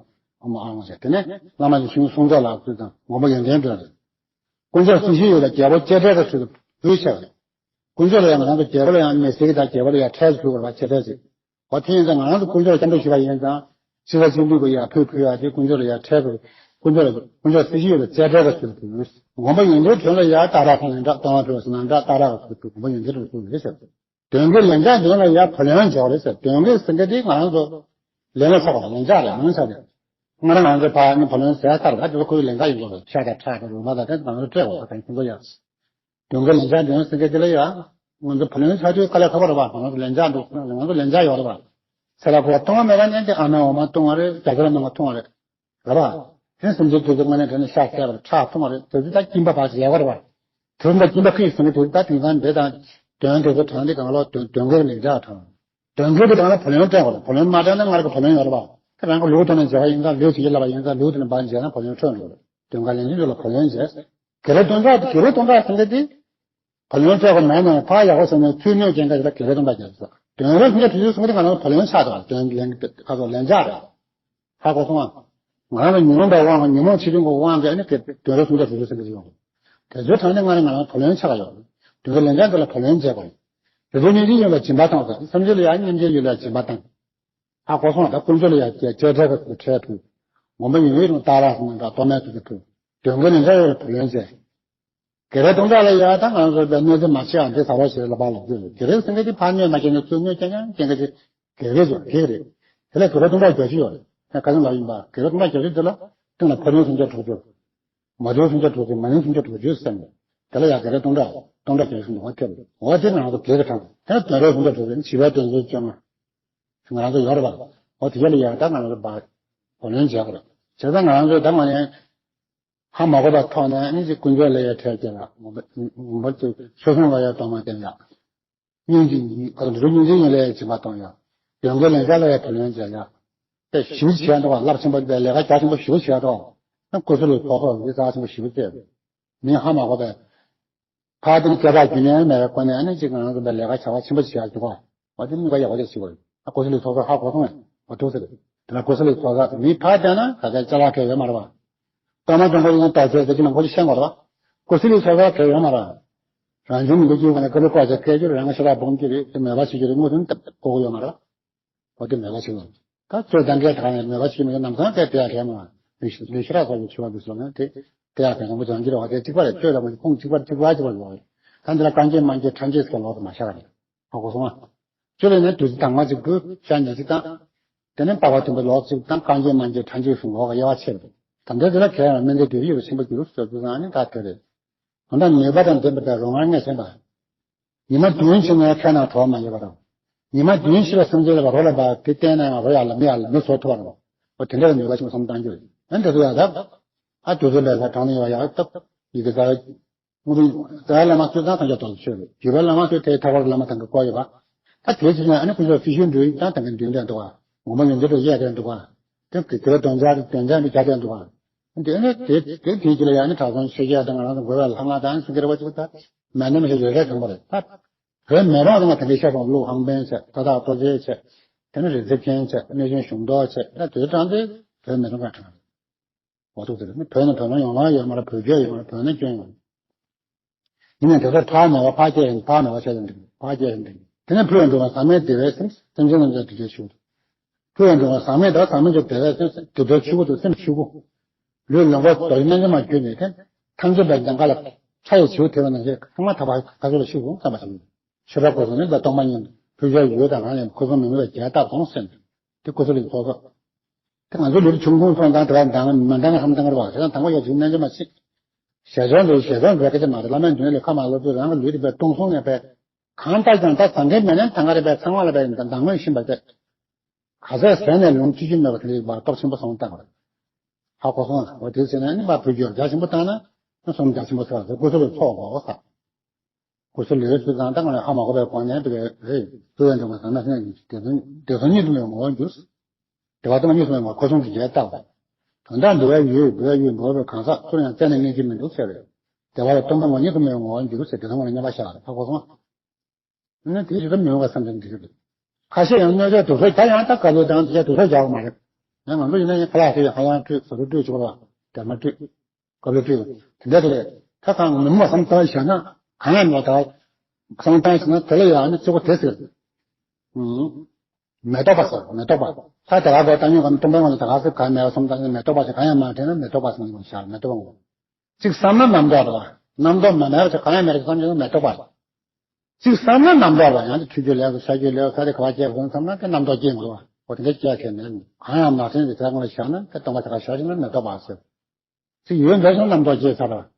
ཨ་མ་ཨ་མ་བྱས། དེ་ནས་བླ་མ་གི་ཆུང་གསུང་ཚོགས་ལ་ཚུལ་དང་མགོན་པོ་ཡོན་ཏན་སྒྲོན་རེད། དཀོན་མཆོག་སྲི་ཞུ་ཡོད་ལ་རྒྱལ་པོ་གཅེས་སྤྲས་དང་ཚུལ་དུ་འབུལ་བྱས་པ་རེད། དཀོན་མཆོག་ལ་ཡང་ང་ཚོ་རྒྱལ་པོ་ལ་ཡང་མི་སྲིད་ཀྱི་དང་རྒྱལ་པོ་ལ་ཡང་ཁྲལ་ཞུ་དགོས་པ་གཅེས་སྤྲས་ཅིག་འོ་དེ་ཡིན་ཙང་ང་རང་ཚོ་དཀོན་མཆོག་ལ་སྐྱབས་འགྲོ་ཞུས་པ་ཡིན་ཙང་། ཕྱི་ས་ཆེན་པོའི་སྐུ་ཡ་ཕུལ་ཕུལ་ཡ་དེ་དཀོན་མཆོག་ལ་ཡ་ཁྲལ་དགོས། དཀོན་མཆོག་ལ་དཀོན་མཆོག་སྲི་ཞུ་ཡོད་པའི་རྩེ་གྲལ་ལ་ཞུ་དགོས། མགོན་པོ་ཡོན་ཏན་སྒྲོན་ལ་ཡ་ཏཱ་ར་ཧ་ལན་ཏྲ་ཏོ་མ་ཏྲོ་སི་ན་ཏྲ་ཏཱ་ར་ག་ཞུ་དགོས། མགོན་པོ་ཡོན་ཏན་སྒྲོན་ཞུ་རེད་ཟེར། དོན་གྱི་ལན་ཆགས་འདོན་ལ་ཡ་བུ་ལོན་འཇོག་རེད་ཟེར། དོན་གྱི་ཟེར་མཁན་དེ་ང་རང་ཚོ་ལེན་ལ་ཆགས་པ་ལེན་ཆགས་རེད། མང་ཆགས་རེད། ང་རང་ང་ཚོ་ཕ་ནི་བུ་ལོན་ཟེར་ཚར་བ་དེ་ཁོའི་ལན་ཆགས་ཡིན་དགོས་རེད། ཤ་དང་ཁྲག་དང་རུ་མ་དང་དེ་ང་ཚོ་སྤྲད་དགོས་རེད། ཁྱེད་ཚོ་ཡ། དོན་གྱི་ལན་ཆགས་འདོན་ཟེར་མཁན་དེ་ལ་ཡ། ང་ཚོ་བུ་ལོན་ཆགས་དུས་དཀའ་ལས་ཁག་པོ་རེད་བ། ང་ཚོ་ལན་ཆགས་འདུག་ང་ཚོ་ལན་ཆགས་ཡོད་རེད་བ། ཚེ་ལ་གོ་བ་གཏོང་བ་མེད་པ་ནས་དེ་ཨ་མའི་འོ་མ་བཏུང་བ་རེད། རྒྱ་གར་ནང་མ་བཏུང་བ་རེད། རེད་བ། དེ་སེམས་ཅན་དེ་ཚོ་དངོས་གནས་དྲན་ནས་ཤ་བསད་པ་རེད། ཁྲག་འཐུང་བ་རེད། དེ་ཚོ་ད་སྐྱིན་པ་ཕར་ཡལ་བ་རེད་བ། དེ་ཚོ་ད་སྐྱིན་པ་ཁེགས་སོང་ནས་དེ་ཚོ་ད་དེང་སང་འདྲེ་དང་དོན་དེ་ཚོ་དྲངས་ཏེ་གང་ལོག་དོན་དོན་གྱི་ལན་ཆགས་དྲངས། དོན་གྱི་དྲངས་ན་བུ་ལོན་སྤྲད་དགོས་རེད། བུ་ལོན་མ་སྤྲད་ན་སྔར་གྱི་བུ་ལོན་ཡོད་རེད་བ། ཁྱེད་རང་གི་ལུགས་ཐོག་ནས་འཇལ་བ་ཡིན་ཙང་ལུགས་དེ་ལ་བ་འཇལ་ན་བུ་ལོན་འཕྲོད་འགྲོ་རེད། དོན་གྱི་ལན་ཆགས་ལ་བུ་ལོན་འཇལ། ག་རེ་སྟོང་ཕྲག་ག་རེ་སྟོང་ཕྲག་ཟེར་མཁན་དེ། བུ་ལོན་སྤྲད་དགོས་མེད་ནའང་ཕར་ཡག་པོ་བཟོས་ནས་ཚུལ་གནོད་སྐྱེལ་མཁན་དེ་ལ་ག་རེ་སྟོང་ཕྲག་སྤྲད་ཟེར། དོན་རེ་སུམ་ཆ་དྲུག་ཅུ་སོང་གི་དེ་ང་རང་ཚོ་བུ་ལོན་ཆགས་འདུག་དོན་ལན་ཁ་སོགས་ལན་ཆགས་རེད། ཧ་གོ་སོང་ཨ། ང་རང་ལ་ཉོན་མོངས་པའི་དབང་ཉོན་མོངས་ཆེ་ཆུང་གི་དབང་གིས་ཨ་ནི་དེ་དོན་རེ་སུམ་ཆ་དྲུག་ཅུ་ཟེར་གི་ཡོང་། དེ་ཚོའི་གྲངས་ནི་ང་རང་ང་རང་བུ་ལོན་ཆགས་ཡོད། དོན་གྱི་ལན་ཆགས་འདི་ལ་བུ་ལོན་འཇལ་དགོས། དེ་ཚོ་སྙིང་རྗེ་ཡོད་ལ་སྦྱིན་པ་བཏང་ཟེར། སེམས་ཅན་ལ་ཡང་སྙིང་རྗེ་ཡོད་ལ་སྦྱིན་པ་བཏང་། ཧ་གོ་སོང་ཨ། ད་དཀོན་མཆོག་ལ་ཡང་སྐྱེ་སྐྱེ་ཁྲལ་གི་ཁྲལ་ཕུལ། མགོན་པོ་ཡོན་ཏན་ཏཱ་ར་སོང་ན་ད་གཏོར་མའི་ཚུལ་དུ་ཕུལ། དོན་གྱི་ལན་ཆགས་ཡོད་ལ་བུ་ལོན་འཇལ། ག་རེ་སྟོང་ཕྲག་ལ་ཡ་ད་ང་ཚོ་བའི་གནོད་འཚེ་མ་བྱེད་ཨ་འདི་ཟ་རོགས་ཞེས་ལ་བག་ལ་འཛུལ། ག་རེ་ཟེར་མཁན་དེ་ཕར་གནོད་མ་སྐྱེལ་ནས་ཚུར་གནོད་སྐྱེལ་ཡང་སྐྱེལ་མཁན་དེ་དགེ་རྒན་ཚོ་དགེ་རེད། དེ་ལ་ག་རེ་སྟོང་ཕྲག་བརྒྱད་ཅུ་ཡོད་རེད། ཁ་སང་ལ་ཡིན་པ་ག་རེ་སྟོང་ཕྲག་བརྒྱད་ཅུ་དེ་ལ་སྟེང་ལ་ཕ་རོལ་སུམ་ཆ་དྲུག་ཅུ། མ་དྲོས་སུམ་ཆ་དྲུག་ཅུ་མ་ནིང་སུམ་ཆ་དྲུག་ཅུ་ཟེར་ནས་དེ་ལ་ཡ་ག་རེ་སྟོང་ཕྲག་སྟོང་ཕྲག་བརྒྱད་ཅུ་ཟེར་ནས་འོ་ཐེབས་རེད། འོ་དེ་ང་ཚོ་དགེ་རེད་དྲང་དེ་ལ་དོན་རེ་སུམ་ཆ་དྲུག་ཅུ་ནི་བྱིས་པའི་དོན་ཚོད་བཅོ་ལྔ། ང་རང་ཚོ་ཡོད་རེད་པ། འོ་དེ་ག་ལ་ཡ་ད་ང་རང་ཚོ་བག་བུ་ལོན་འཇལ་དགོས་རེད། བྱས་ཙང་ང་རང་ཚོ་ད་ང་ནས། ཧ་མ་གོ་བའི་ཐོག་ནས་ཨ་ནི་ཅིག་དཀོན་མཆོག་ལ་ཡ་ཁྲལ་སྐྱེལ་ཡ། ངོ་མ་ངོ་མ་ཅིག་ཆོས་སྲུང་ལ་ཡ་གཏོར་མ་སྟོན་ཡ། སྙིང་རྗེ་ཡིན་ཨ་འདི་རུ་སྙིང་རྗེ་ཡིན་ལ་ཡ་སྦྱིན་པ་གཏོང་ཡ། དོན་གྱི་ལན་ཆགས་ལ་ཡ་བུ་ལོན་འཇལ་ཡ། དེ་ཞིབ་བྱས་འདུག་བ། རླབས་ཆེན་པོ་དེ་ལས་ཀ་རྒྱ་ཆེན་པོ་ཞིབ་བྱས་འདུག་ན་ཀུ་སུ་ལུ་ཚོགས་ཁག་ཡིག་ཚགས་ཆེན་པོ་ཞིབ་བྱས། མི་ཧ་མ་གོ་བའི། ཕར་དེ་ནི་སྐད་གྲགས་རྒྱུན་གནས་མེད་པའི་སྒོ་ནས་ཨ་ནི་ཅིག་ང་རང་ཚོ་པའི་ལས་ཀ་བྱ་བ་ཆེན་པོ་བྱེད་ཡག་འདུག་ག་འོ་དེ་ནི་ག་ཡག་པོ་ཅིག་བྱེད་དགོས་རེད། ཨ་ཀུ་སུ་ལི་ཚོགས་ས་ཧ་གོ་སོང་ངས་འོ་ཐུག་ཟེར། དེ་ལ་ཀུ་སུ་ལི་ཚོགས་ས་མི་ཕར་བསྟན་ན་ག་གའི་ཅ་ལག་གས་ཡོད་མ་རེད་བ། ཀརྨ་སྒྲོལ་མ་ཡང་ལྟ་ཚོད་ཟེར་གྱི་ནང་ཁོ་ཅིག་ཤེས་དགོས་རེད་བ། ཀུ་སུ་ལི་ཚོགས་ས་གས་ཡོད་མ་རེད། རང་བྱུང་མི་འདུག་ཅིག་ག་ནས་ཀ་ལི་ཀོ་ཅ་སྐད་རྒྱུ་རེད། རང་ཤ་ར་སྦོམ་གྱི་རེད། དེ་མོས་པ་བྱེད་རྒྱུ་རེད། དངོས་སུ་ནི་ལྟ་གོ་གི་ཡོད་མ་རེད་བ། འོ་དེ་མོས་པ་བྱེད་དགོས། ད་ཚོད་ལྡན་སྐད་གྲགས་ནས་མོས་པ་བྱེད་མི་ལམ་སང་སྐད་དེ་ཡག་གས་མ་ལུས་ཤི་ལུས་ཤི་རག་སོགས་ཀྱི་ཆུ་བ་འདུག་སོང་ན་དེ་དེ་ཡག་གས་དང་པོ་སྦྱང་གི་རེད་བ། དེ་གཅིག་པ་རེད། ཁྱོད་དང་ཁོང་གཅིག་པ་གཅིག་པ་གཅིག་པ་རེད་བ། ད་འདི་ལ་རྐང་རྗེས་མ་རྗེས་ཕྲ་རྗེས་ཟེར་ལོག་ཏུ་མ་བཞག་རེད། ཧ་གོ་སོང་ང་། ཁྱོད་ལ་ནི་དུས་ཚོད་དང་མ་གཅིག་དུས་ཤ་ཉལ་གཅིག་དང་། དེ་ནས་པགས་པ་མཐུན་པའི་ལོག་གཅིག་དང་རྐང་རྗེས་མ་རྗེས་ཕྲ་རྗེས་གསུམ་ལོག་ག་དབྱེ་བ་ཕྱེ་རེད། ད་འདི་དེ་ལ་གས་ཡང་སྨན་དེ་དུས་ཡོད་པ་ཆེན་པོ་གྱུར་ཟེར་དུས་ཙང་ནི་ད་དེ་རེད། དོན་དག་ནུས་པ་དང་ལྡན་པ་དང་རོ་མངར་ངེས་ཅན་པ། ཉི་མ་བདུན་ཕྱིན་ནས་ཁའི་ནང་གྲོགས་མ་ཡོད་པ་དང་། ཉི་མ་བདུན་ཕྱིན་པའི་སེམས་ཅན་ལ་རོ་ལ་བབ་དེ་བསྟན་ན་ཡང་རོ་ཡག་ལ་མི་ཡག་ལ་མི་བཟོ་ཐུབ་པ་རེད། འོ་དེ་འདྲ་ལ་ནུས་པ་ཆེན་པོ་བསམ་བཏང་རྒྱུ་རེད། ཨ་འདི་ཚོ་ཡག་ད། ཨ་དུས་ཚོད་ལས་ལ་དྲང་ནས་ཡོད་ཡག་སྟབས་ཡི་གེ་རྩ་བའི། དངོས་གྲུབ་རྩ་བའི་བླ་མ་སྤྱོད་བཟང་ཐམས་ཅད་རྡོ་རྗེ་ཆོས་རེད། བརྒྱུད་པའི་བླ་མ་སྤྱོད་དེ་ཐར་པ་བླ་མ་ཐང་གི་བསྐོར་ཡོད་པ། ད་དེའི་ཕྱིར་ན་ཨ་ནི་དཀོན་མཆོག་སྲི་ཞུའི་འགྲོས་ཡིན་ཀྱང་ཐང་གི་མདུན་དེ་འདུག་ག་མགོན་པོ་ཡོན་ཏན་དུ་གཡས་དེ་འདུག་ག་དེ་གི་དེ་དོན་བྱ་དོན་བྱ་འདི་བྱ་དེ་འདུག་ག་དེ་ནི་དེ་དེ་དེའི་རྒྱུད་ལ་ཡང་ནི་གྲྭ་ཚང་ཆོས་རྒྱལ་དང་ང་རང་ཚོ་འགོ་བའི་ལྷ་ང་དང་སེང་གེ་ར་བ་ཅིག་ད་མེད་ན་མི་ཤེས་རེ་རེ་དྲན་པ་རེད་ད། བོད་མི་རང་དང་དེ་འདྲའི་ཤ་ཚ་ལུགས་ཧང་པན་བྱས། ཏ་ཐག་ཏོ་ཅེ་བྱས། དེ་ནི་རི་རྩེ་མཁན་བྱས། གནས་ཆེན་གཞུང་ཐོག་བྱས། ད་དེ་དྲང་དེ་བོད་མི་རང་ག་དྲང་། འོ་ཐུག་དེ་རེད། བོད་ནི་བོད་ནང་ཡོང་ལ་ཡོད་མ་རེད། བོད་རྒྱལ་ཡོད་མ་རེད། བོད་ནི་སྐྱོན་ཡོད། དེ་ནས་དེ་ཚོ་ཕར་མེད་པ་ཕར་སྐྱེལ་ཡིན། ཕར་མེད་པ་བྱས་ཡིན། ཕར་སྐྱེལ་ཡིན། དེ་ནས་ཕུལ་བས་འགྲོ་བ་ཟག་མེད་བདེ་བའི་སེམས། སེམས་ཅན་རྣམས་ཀྱང་དེ་སྐད་ཞུ། ཕུལ་བས་འགྲོ་བ་ཟག་མེད་དང་ཟག་མེད་ཀྱི་བདེ་བའི་སེམས། དེ་ཚོ་ཆོས་སྐུ་དང་སེམས་ཆོས་སྐུ། ལུས་ལོངས་སྐུ་རྡོ་རྗེ་རྣལ་འབྱོར་མ་བརྒྱུད་ནས་དེ་ཐམས་ཅད་པའི་གདེངས་ཀ་ལ་ཕྲ་ཡི་བྱིའུ་ཐེ་བ་ནང་བཞིན་ཚང་མ་ཐག་པ་ཐག་ཆོད་ལ་ཤི་འོང་བསམ་པ་བྱུང་། ཤེས་རབ་སྒོ་གསུམ་ནི་ད་སྟོང་པ་ཉིད་ཕུལ་བྱའི་ཡུལ་དང་རང་ཡང་ཁོ་ཚོ་མི་མོས་པའི་རྒྱལ་རྟགས་དང་སེམས། དེ་ཀུ་སུ་ལུ་ཚོགས་སོ། དེ་ང་ཚོ་ལུས་ཆུང་ཁུང་སོང་དང་དེ་ལ་འདང་མི་འདང་ཧམ་འདང་རེ་བ་དེ་དང་དང་པོ་ཡོད་ཅིག་རྣལ་འབྱོར་མ་ཞིག་ཞལ་སྦྱོང་འདི་ཞལ་སྦྱོང་འདི་སྐད་ཆ་མ་རེད། བླ་མའི་མདུན་ལས་ཁ་མ་ལོ་ཚོད་རང་གི་ལུས་དེ་པའི་སྟོང་སོང་ནས་པའི་གང་ལྟར་ཀྱང་ད་ཟང་ཁའི་མེ་ལེན་ཐང་ག་རེ་པའི་ཚང་མ་ལ་པའི་འདང་མོས་ཤིན་པ་དེ་ག་ཚད་ཟས་ནས་ལོངས་སྤྱོད་ཀྱི་མེད་པ་དེ་ལས་བར་སྟོབས་ཆེན་པོ་སོང་བཏང་བ་རེད། ཧ་གོ་སོང་། འོ་དེ་ཟེར་ན་ནི་མ་བུ་རྒྱུར་རྒྱ་ཆེན་པོ་བཏང་ན་སོང་རྒྱ་ཆེན་པོ་ཟེར་བ་ཟེར་ཀུ་སུ་ལུ་ཚོགས་གོ་ས། ཀུ་སུ་ལུའི་ཚུལ་དང་ད་ང་ལ་ཧ་མ་གོ་བའི་སྒོ་ནས་དེ་གའི་རེད། ཀུ་ཡོན་དེ་མ་ཟང་ན་སེམས་དེ་ཚོ་གཉིས་སུ་མེད་ངོ་བོར་འགྱུར། དེ་བ་སྟོང་གཉིས་སུ་མེད་ངོ་ཁོ་སོང་གི་རྒྱས་བཏགས་པ། དོན་དག་འདུལ་བའི་ཡུལ་འདུལ་བའི་ཡུལ་འདུལ་བའི་གང་ཟག་སུར་ཡང་བཙལ་ནས་རྙེད་ཀྱི་མི་འདུག་ཟེར་རེད། དེ་བ་ལ་སྟོང་པ་ངོ་གཉིས་སུ་མེད་ངོ་བོར་འགྱུར་ཟེར་དེ་ཚོ་ང་ལ་མཉམ་པ་བཞག་རེད། ཧ་གོ་སོང་། ནི་དེ་ཞིག་ཏུ་མི་འོང་བ་བསམ་བྱུང་འདི་ཞིག་རེད། ཁ་ཤས་ཡང་གནོད་བྱེད་དུག་སོགས་ད་ཡང་ད་དཀའ་ལས་དང་དེ་དུག་སོགས་རྒྱག་པ་མ་རེད། ཡང་ང་ཚོ་ཡིན་ན་ཡང་ཁ་ལག་དེ་ཡང་ཧ་ཡང་སྤྲོད་ཟ་རུ་སྤྲོད་ཆོག་ལ་དེ་མ་སྤྲོད། དཀའ་ལས་སྤྲོད་དེ་འདྲ་དེ་རེད། ད་གང་མི་མོ་བསམ་བཏང་བཞག་ན་གང་ཡང་མེད་ད། བསམ་བཏང་ཞིག་ན་དེ་ལ་ཡང་ནི་གཙོ་བོ་དེ་ཟེར། མེ་ཏོག་པ་ཟེར་མེ་ཏོག་པ། ད་དེ་ག་གོ་ད་ཉོན་གང་སྟོང་པའི་ངང་ལ་ད་ག་ཟེར་གང་མེད་བསམ་བཏང་ན་མེ་ཏོག་པ་ཟེར་གང་ཡང་མ་དྲན་ན་མེ་ཏོག་པ་ཟེར་ནས་བཞག་མེ་ཏོག་པ་ངོ་། གཅིག་བསམ་ན་རྣམ་རྟོག་རེད་བ། རྣམ་རྟོག་མ་མེད་པ་ཅིག་གང་ཡང་མེད་རེད་བསམ་ཀྱང་མེ་ཏོག་པ་རེད། གཅིག་བསམ་ན་རྣམ་རྟོག་རེད་བ། ཡང་དེ་ཆོས་རྒྱུད་ལས་སུ་ཤར་རྒྱུད་ལས་སུ་ས་དེ་ག་བ་སྐྱེས་དགོས་བསམ་ན་དེ་རྣམ་རྟོག་སྐྱེས་དགོས་རེད་བ། འོ་དེ་འདྲ་སྐྱེ་ཁྱེར་མེད་ནི་གང་ཡང་མ་དྲན་ཏེ་དེ་སྔོན་ལ་བཞག་ན་དེ་སྟོང་པ་དེ་ག་ཤར་ཕྱིན་ན་མེ་ཏོག་པ་ཟེར། གཅིག་ཡོད་འདྲ་ཞིག་རྣམ་རྟོག་སྐྱེས་ཚར་བ།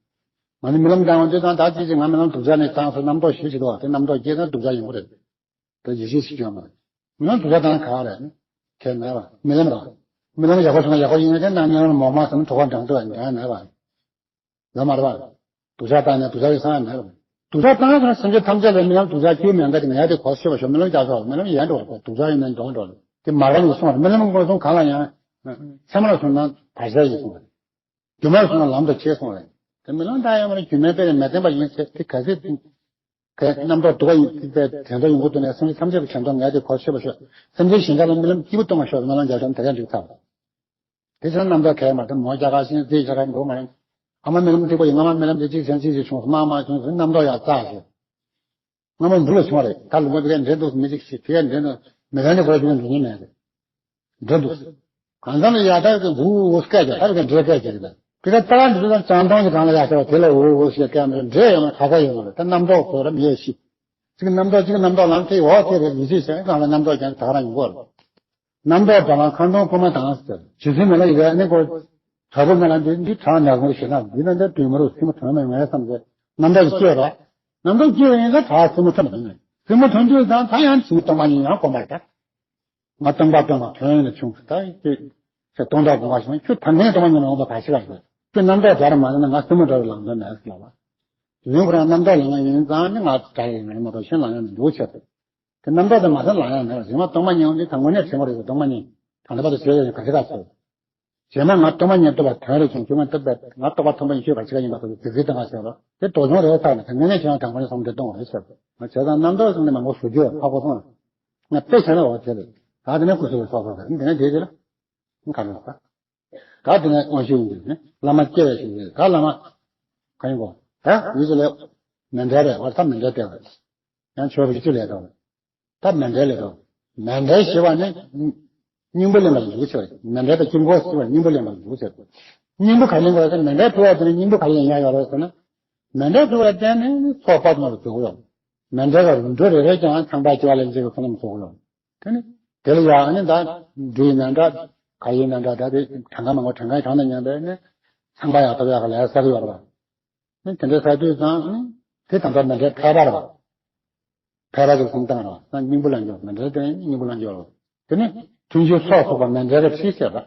ང་ནི་རྨི་ལམ་བཏང་བ་འདི་དང་ད་ཅི་ཅི་ང་རྨི་ལམ་སྡུག་ཅག་ནས་བཏང་སོང་རྣམ་རྟོག་ཞིག་བྱེད་དོ་བ་དེ་རྣམ་རྟོག་སྐྱེས་ན་སྡུག་ཅག་ཡོང་གི་རེད། དེ་ཡིད་ཆེས་ཤིག་བྱུང་མ་རེད། རྨི་ལམ་སྡུག་ཅག་བཏང་ན་ག་བ་རེད། ཁྱད་མེད་པ་རྨི་ལམ་རེད། རྨི་ལམ་ཡག་པོ་བྱུང་ན་ཡག་པོ་ཡིན་ན་དེ་ནང་ཉལ་བ་མོག་མ་སོང་གྲོད་ཁོག་འགྲང་ཐུབ་པ་འགྲང་ཡ་མེད་པ། ཡོད་མ་རེད་པ། སྡུག་ཅག་བཏང་ནས་སྡུག་ཅག་ཡོད་ས་ཡང་མེད་པ། སྡུག་ཅག་བཏང་ན་སེམས་ཅན་ཐམས་ཅད་ལ་རྨི་ལམ་སྡུག་ཅག་སྐྱེས་མེད་འགའ་དེ་ངས་དེ་གོ་ཤེས་པ་ཤོག་རྨི་ལམ་རྒྱག་ཆོག་རྨི་ལམ་ཡལ་འགྲོ་བ་སྡུག་ཅག་ཡིན་ན་འགྲོ་འགྲོ་དེ་མ་རེད་ནས་སོང་བ་རྨི་ལམ་ངོ་སོང་གང་ལ་ཡང་། མཚན་མ་ལ་སོང་ན་བར་ཆད་ཡིན་སོང་བ་རེད། སྒྱུ་མར་སོང་ན་ལམ་དུ་བྱེད་སོང་བ་རེད། དེ་རྨི་ལམ་ད་ཡང་མ་རེད་སྒྱུ་མའི་དཔེ་ལས་མི་བརྟན་པ་ཡིན་ཚེ་དེ་གལ་སྲིད། གལ་རྣམ་རྟོག་སྡུག་པ་ཡིན་པའི་དྲན་རྟོག་ཡོང་གི་འདུག་ནས་སེམས་ཅན་ཐམས་ཅད་ཀྱི་དྲན་རྟོག་ངས་དེ་གོ་ཤེས་པ་ཤོག་སེམས་ཅན་གཞན་དག་ལ་རྨི་ལམ་སྐྱིད་པོ་གཏོང་བ་ཤོག་རྨི་ལམ་རྒྱག་ཆོག་དེ་ག་འགྲིག་ཚར། དེ་ཕྱིར་རྣམ་རྟོག་གས་མ་དེ་མོ་རྒྱ་གར་ཞིང་རྩིས་རྒྱ་གར་འགྲོ་མ་ཡིན། ཨ་མ་རྨི་ལམ་སྐྱིད་པོ་ཡིན་ང་མ་རྨི་ལམ་དེ་གཅིག་ཚན་གཅིག་ཅིག་བྱུང་སོང་མ་མ་བྱུང་སོང་རྣམ་རྟོག་ཡག་རྩ་ཞེས། སྔ་མོ་འདུག་ལ་བྱུང་བ་རེད་ད་ལུང་པ་དེ་གས་འདྲེ་འདུག་མི་གཅིག་ཤི་དེ་གས་འདྲེ་འདུག་མི་ལ་ནི་གོ་རེ་དེ་གས་འདུག་ཉེ་མེད་རེད། འདྲེ་འདུག་གང་ཟག་ལ་ཡག་ཐག་གི་འུ་འུ་སྐད་རྒྱག་ད་བས་འདྲེ་སྐད་རྒྱག་གི་ད་དེ་ག་ད་ག་འདི་ཚོ་ཙང་ཙང་གི་གང་ལ་ཡག་ཐག་དེ་ལ་འུ་འུ་ཞེས་སྐད་མི་འདྲེ་ཡོང་ན་ག་ས་ཡོང་བ་རེད་ད་རྣམ་རྟོག་ཚོ་ར་མི་ཡས་ཤི། གཅིག་རྣམ་རྟོག་གཅིག་རྣམ་རྟོག་ལངས་ཏེ་འོ་དེ་རེད་ཡིད་ཆེས་བྱས་གང་ལ་རྣམ་རྟོག་ཀྱང་ད་ག་རང་ཡོང་གི་རེད། རྣམ་རྟོག་དང་ཁ་འདོན་ཁོ་མ་དང་ཟེར། ཇི་སྲིད་མི་ལ་ཡི་གེ་ནི་ཀོ། དྲག་པོ་མི་ལ་འདི་འདི་དྲག་ནག་མོ་ཞེ་ན་འདི་ན་འདི་དུས་མ་རུ་སྲིད་མོ་དོན་མེད་ངས་བསམ་ཚེ་རྣམ་རྟོག་གི་སྐྱོ་ར། རྣམ་རྟོག་སྐྱོ་ཡིན་ན་དྲག་སྲིད་མོ་དོན་མེད་ངས་སྲིད་མོ་དོན་དུས་དང་ད་ཡང་ཞིག་སྟོང་པ་ཉིད་ཡང་སྒོམ་པར་ད། ང་སྟོང་པ་སྟོང་པ་དོན་ཡོད་ན་ཆུང་ད་ཡིན་ཏེ། ཁྱོད་སྟོང་པ་སྒོམ་པ་ཞིག་ཁྱོད་ད་ངས་སྟོང་པ་ཉིད་ཡོང་བ་ག་ཞིག་ལ་ཟེར། ཁྱོད་རྣམ་རྟོག་དྲག་ར་མ་ཟེར་ན་ང་སྲིད་མོ་དྲག་ར་ལངས་དོན་མེད་ཟེར་ལ་བ། དེ་ཡིན་ཁོ་རང་རྣམ་རྟོག་ལངས་ཡིན་ཙང་ནི་ང་དྲག་ཡིན་ངས་མ་གཏོགས་གཞན་ལངས་ཡོང་མི་འདུག་ཆེ་ཟེར། དེ་རྣམ་རྟོག་དེ་མ་ཟད་ལངས་ཡ་མེད་པ་རྗེས་མ་སྟོང་པ་ཉིད་འོང་དུས་ད་དངོས་གནས་དྲན་པ་རེད་ཟེར་སྟོང་པ་ཉིད་དང་ལྡན་པ་དེ་ཟེར་ཡ་ཡིན་ག་ཚོད་ག་ཚོད། རྗེས་མ་ང་སྟོང་པ་ཉིད་རྟོགས་པ་དོན་རེ་བྱུང་རྗེས་མ་རྟོགས་པའི་ང་རྟོགས་པ་མཐོན་པོ་ཡིན་ཤོས་ག་ཚོད་ག་ཡིན་པ་དེ་ཚོ་དེ་ཚོའི་སྟེང་ང་ཟེར་རོ་དེ་དོགས་སློང་རེད་ཚར་ནས་དངོས་གནས་ཁྱེད་རང་དྲང་པོ་ནས་བསམ་བློ་གཏོང་བ་རེད་ཟེར་རོ་ང་བྱས་ཙང་རྣམ་རྟོག་གསུམ་ནས་མང་པོ་བཟོ་རྒྱུ་ཧ་གོ་སོང་ང་དཔེ་བྱས་ན་འོ་དེ་རེད་ད་དེ་ནས་སྐུ་གཟུགས་སོགས་སོགས་རེད་དེ་ནས་དེ་དེ་ལ་ག་རེ་རེད་ད། ད་དེ་ནས་དབང་ཤེས་ཡིན་དུས་ནི་བླ་མ་སྐྱེ་བའི་ཞིང་རེད་ད་བླ་མ། ག་ཡིན་གོ། ད་ཡིད་ཀྱི་ལས། མེ་འདྲ་རེད་བར་ཐ་མེ་འདྲ་སྟེ་བ། ཡང་ཆོས་རིག་ཅི་ལས་དང་། ད་མེ་འདྲ་ལས་དང་། མེ་འདྲ་ཞེས་པ་ནི། སྙིང་པོ་ལེན་པ་ལ་འཇུག་ཆེ་བ་རེད། མེ་འདྲ་དང་དཀྱིལ་འཁོར་ཞེས་པ་སྙིང་པོ་ལེན་པ་ལ་འཇུག་ཆེ་བ་རེད། སྙིང་པོ་ག་ལེན་དགོས་ཟེར་ན་མེ་འདྲ་ཕུལ་བ་དེ་ནི་སྙིང་པོ་ག་ལེན་ཡ་ཡོད་རེད་ཟེར་ན། མེ་འདྲ་ཕུལ་བ་བརྟེན་ནས་ཚོགས་དཔག་ཏུ་མེད་པ་བཟོ་གི་ཡོད། མེ་འདྲ་ག་རུ་འགྲོ་རེ་རེ་ཀྱང་ཚངས་པ་སྐྱེ་བ་ལེན་ཅེས་ཀྱི་ཁོ་ན་མི་བཟོ་གི་ཡོད། དེ་ནི། དེ་ལ་ཡང་ནི་ད། འབྲུ་ཡི་མེ་འདྲ། ག་ཡི་མེ་འདྲ་ད་དེ་གྲངས་ཀ་མང་པོ་གྲངས་ཀའི་གྲངས་དང་མཉམ་པའི་ནི། ཚངས་པ་ཡང་ཐོབ་ཡག་གི་ལས་བསགས་ཡོད་རེད་བ། ནི་དེ་འདྲའི་བསགས་དུས་ཙང་ནི། དེ་དང་པོ་མེ་འདྲའི་ཕལ་པ་རེད་བ། ཕལ་པ་ཅིག་གསུམ་བཏང་རེད་བ་ན་སྙིང་པོ་ལ་འཇོག་མེ་འདྲའི་སྟེང་སྙིང་པོ་ལ་འཇོག་རེད་བ། དེ་ནི། ཐུན་བཞི་སྲོག་ཐོགས་པ་མེ་འདྲའི་ཁྲིད་ཟེར་བ།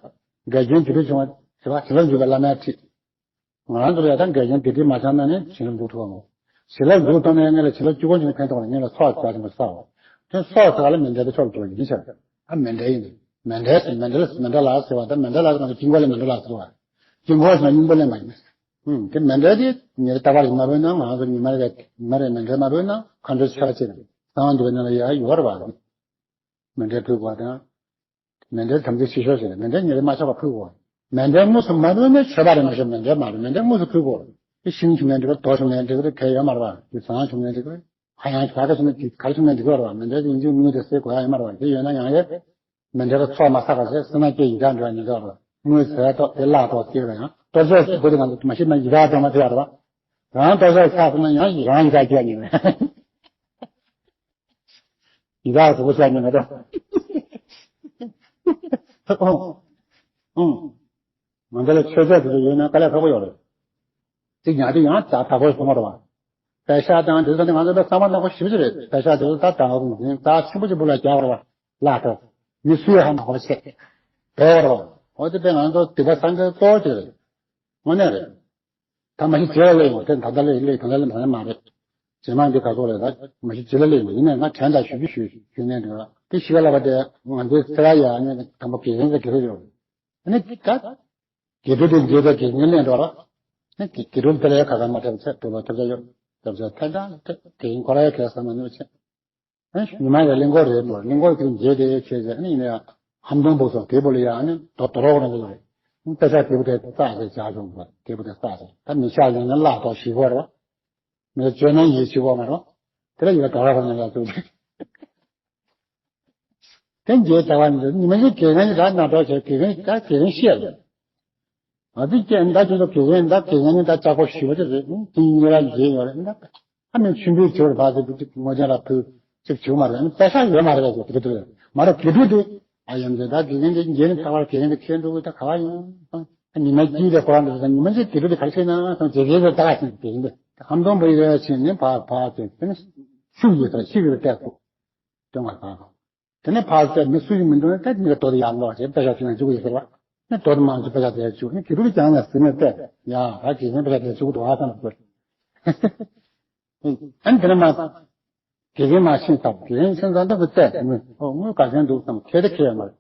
འགལ་རྐྱེན་དེ་འདྲ་བྱུང་བ་ཞེས་པ་བྱིན་རླབས་འཇུག་པའི་བླ་མའི་ཁྲིད། ང་རང་ཚོ་ལ་ཡང་ད་འགལ་རྐྱེན་དེ་འདྲའི་མ་བྱུང་ན་ནི་བྱིན་རླབས་འཇུག་ཐུབ་པ་མོ། བྱིན་རླབས་འཇུག་ཐུབ་ན་ཡང་ངེད་ལ་བྱིན་རླབས་བཅུ་སྐོར་ཉིད་ཕན་ཐོགས་ལ་ངེད་ལ་ཚོགས་ཀྱི་བྱ་ཞིང་པ་བསགས་པ། དེ་སྲོག་ཟ་ལ་མེ་འདྲ་དེ་ཕྱོགས་འགྲོ་ཡིན་ཤག་ཨ་མེ་འདྲ་ཡིན། མེ་འདྲ་ཟེར་མེ་འདྲ་ལ་མེ་འདྲ་ལ་ཟེར་བ་ད་མེ་འདྲ་ལ་ཟེར་ང་ཚོ་དཀྱིལ་འཁོར་ལ་མེ་འདྲ་ལ་ཟེར་བ། དཀྱིལ་འཁོར་ཟེར་ན་སྙིང་པོ་ལེན་པ་ཡིན། ཨུམ་དེ་མེ་འདྲ་དེ་ཉེ་རྟག་པར་ཡིན་མ་རུང་ན་ང་ཚོ་ཉི་མ་རེ་ཉི་མ་རེ་མེ་འདྲ་མ་རུང་ན་མཁའ་འགྲོའི་ཆར་ཅན་གསང་བ་འདུས་པའི་ནང་ལ་ཡ་ཡོད་རེད་བ། མེ་འདྲ་ཕུལ་བ་དང་། མེ་འདྲའི་དམ་ཚིག་ཕྱི་ཤོག་ཟེར་ནས་མེ་འདྲའི་ཉེ་རེ་མ་ཆགས་པ་ཕུལ་དགོས། མེ་འདྲའི་དངོས་སུ་མ་ཕུལ་ན་མཆོད་པ་རེད་མ་ཤོག་མེ་འདྲའི་མ་རེད་མེ་འདྲའི་དངོས་སུ་ཕུལ་དགོས། དེ་ཤིང་བྱུང་ནའི་འགྲིག་གི་རེད། རྡོ་བྱུང་ནའི་འགྲིག་གི་རེད། གལ་ཡོད་མ་རེད་པ། དེ་ཟངས་བྱུང་ནའི་འགྲིག་གི་རེད། ཧ་ཡང་ག་ག་བྱུང་ན་དེ་ག་རེ་བྱུང་ནའི་འགྲིག་གི་རེད་པ། མཎྜལ་དེ་ཡིན་གཅིག་མིན་གཅིག་དེ་ཟེར་དགོས་ཡ་ཡོད་མ་རེད་པ། དེ་ཡོད་ན་ཡང་ཡོད། མཎྜལ་ཚོགས་མ་བསགས་པ་ཟེར་སེར་སྣ་སྐྱེས་ཡི་དྭགས་འགྲོ་ཡ་ཉེན་ཁ་ཡོད་རེད་པ། དངུལ་ཟད་ཏོག་དེ་བརླག་ཏོག་ཅིག་རེད། ཡང་གཏོར་ཆོག་ཟེར་དགོས་དེ་ང་ཚོ་མ་ཤེས་ན་ཡི་དྭགས་ཚང་མ་དེ་ཡོད་རེད་པ། རང་གཏོར་ཆོག་ཆགས་སོང་ན་ཡང་རང་ཡི་དྭགས་སྐྱེ་ཡ་ཉེན་ཁ་ཡོད་རེད། ཡི་དྭགས་གཟུགས་པོ་བཅད་ནས་ང་ཚོ། ཨང་། ང་ཚོ་ལ་ཆོས་ཚད་དེ་ཚོ་ཡོད་ན་དཀའ་ལས་ཁག་པོ་ཡོད་རེད། དེ་ཉག་དེ་ཡང་ཛ་དྲག་པོ་སོང་བ་རེད་པ། པད་ཤག་དང་དེ་ཚོ་ནི་ང་ཚོ་ད་བསམ་པ་ནག་པོ་ཞེ་པོ་ཅིག་རེད། པད་ཤག་དེ་ཚོ་ད་དྲག་པོ་འཛིན་ད་ཆེན་པོ་ཅིག་སྦུག་ལ་རྒྱག་པ་རེད་པ། ལ་ཐོག་མི་སུས་ཧ་མ་གོ་བ་བྱས། བོར་བ་རེད་པ། འོ་དེ་དཔེ་ང་ཚོ་སྡིག་པ་བསགས་མཁན་གཙོ་བོ་དེ་རེད། དངོས་གནས་རེད། ད་མ་གཞི་རྗེས་ལ་སླེབས་ཡོང་། དེ་ད་ལྟ་སླེབས་སླེབས་ད་ལྟ་སླེབས་ད་ལྟ་མ་རེད། རྗེས་མ་འདི་ག་ཚོད་རེད། ད་མ་གཞི་རྗེས་ལ་སླེབས་ཡོང་། ཡིན་ནའི་ང་དྲན་དང་ཞུ་རྒྱུ་ཞུ་ཞུ་ནས་འདུག་དེ་ཤི་ཁ་ལ་བ་དེ་ང་ཚོའི་སེ་ར་ཡ་ནས་དང་པོ་དགེ་རྒན་གྱི་དགེ་ཕྲུག་ཡོད་རེད། ཨ་ནི་ད་དགེ་ཕྲུག་དེ་མཇལ་ཏེ་དགེ་རྒན་ལེན་འགྲོ་ར། ཨ་ནི་དགེ་དགེ་ཕྲུག་དེ་ལ་ཡ་ཁ་ཁ་མ་ཐེབས་ཚེ་དུ་ལོ་ཐེབས་ཚེ་ཡོད། ཐེབས་ཚེ་ཐེབས་ཚེ་དགེ་རྒན་ཁོ་ར་ཡ་ཁས་བསམ་མ་ནུས་ཚེ། ཨ་ནི་ཉི་མ་ཡ་གླིང་སྐོར་རེད་འགྲོ། གླིང་སྐོར་དེ་མཇལ་ཏེ་ཁྱེད་ཚེ་ཨ་ནི་ཡིན་ན་ཡ་ཧམ་སྟོང་པོ་སོགས་དེ་བོ་ལ་ཡ་ཨ་ནི་དོ་དོ་རོགས་རང་གི་ལ་རེད། ཨ་ནི་དཔེ་ཆ་དེ་བོ་དེ་རྩ་ཟེར་བྱ་བྱུང་བ་དེ་བོ་དེ་རྩ་ཟེར། ད་མི་ཆགས་ཡང་ན་བརླག་ཐོག་ཞིག་གོ་རོ། མི་ལ་བཅོས་ནང་ཡིད་ཆེས་པོ་མ་རོ། དེ་ལ་ཡོད་དོ་ར་ཧོ་ནང་ལ་ཚུགས་ཏེ། དེ་འཇལ་བྱ་བ་ནི་ཉི་མ་ཞིག་དགེ་རྒན་ར་ན་འགྲོ་བྱས། དགེ་རྒན་ད་དགེ་རྒན་བཤད་ལ། ང་ཚོས་ཀྱང་ད་ཁྱོད་ཚོ་དགེ་རྒན་ད་དགེ་རྒན་ནི་ད་ལྕགས་པོ་ཞི་བ་ཅིག་རེད། དེ་ཡིན་ལ་འཇལ་ཡོད་རེད། ད་ཨ་མའི་ཆུན་པོའི་ཇོ་རུ་ཕ་ཚོ་དེ་ངོ་ཅན་ལ་ཕུལ་ཅིག་བྱུང་མ་རེད། ད་ཤ་ཡོད་མ་རེད་ཟེར་དེ་དེ་མ་རེད། དགེ་ཕྲུག་དེ་ཨ་ཡམ་ཟེར། ད་དགེ་རྒན་དེ་འཇལ་ནི་ད་བར་དགེ་རྒན་དེ་ཁྱེད་འགྲོ་གི་ད་ག་བ་ཡིན། ཉི་མ་གཅིག་ལས་ཁོ་རང་འདུག་ཉི་མ་གཅིག་དེ་རུ་དེ་ག་རེ་བྱས་ན་སོང་། རྗེས་རྗེས་ལ་ད་ག་ཕྱིན་དེ་ཡིན་པས། ཧམ་སྟོང་པོ་ཡོད་ཕྱིན་ནས་ཕར་ཕར་ཕྱིན་དེ་ནི་ཤུགས་ཡོད་ས་ཤིག་རེ་བལྟས་སོང་། སྟོན་པ་དང་། དེ་ནས་ཕར་བལྟས་མི་སུ་ཡིན་མི་འདུག་ནས་ད་ཉི་མ་དོ་དེ་ཡར་ལོག་བྱས་པད་ཤག་ཕྱིན་ན་བཅུག་ཡོད་ཟེར་བ། ནི་དོ་དེ་མང་ཚོ་པད་ཤག་དེ་བཅུག་ནི་དེ་རུ་ཀྱང་ནས་ཟིན་ནས་བལྟས། ཡ་ད་དགེ་རྒན་པད་ཤག་དེ་བཅུག་འདུག་ཨ་བསམ་སོང་། ཨ་ནི་དེ་ནས་མ། དགེ་རྒན་མ་ཕྱིན་ཙང་དགེ་རྒན་ཕྱིན་ཙང་འདི་བལྟས་ནི་ཨོ་དངུལ་ག་ཚོད་འདུག་བསམ། ཁྱེད་དེ་ཁྱེད་མ་རེད།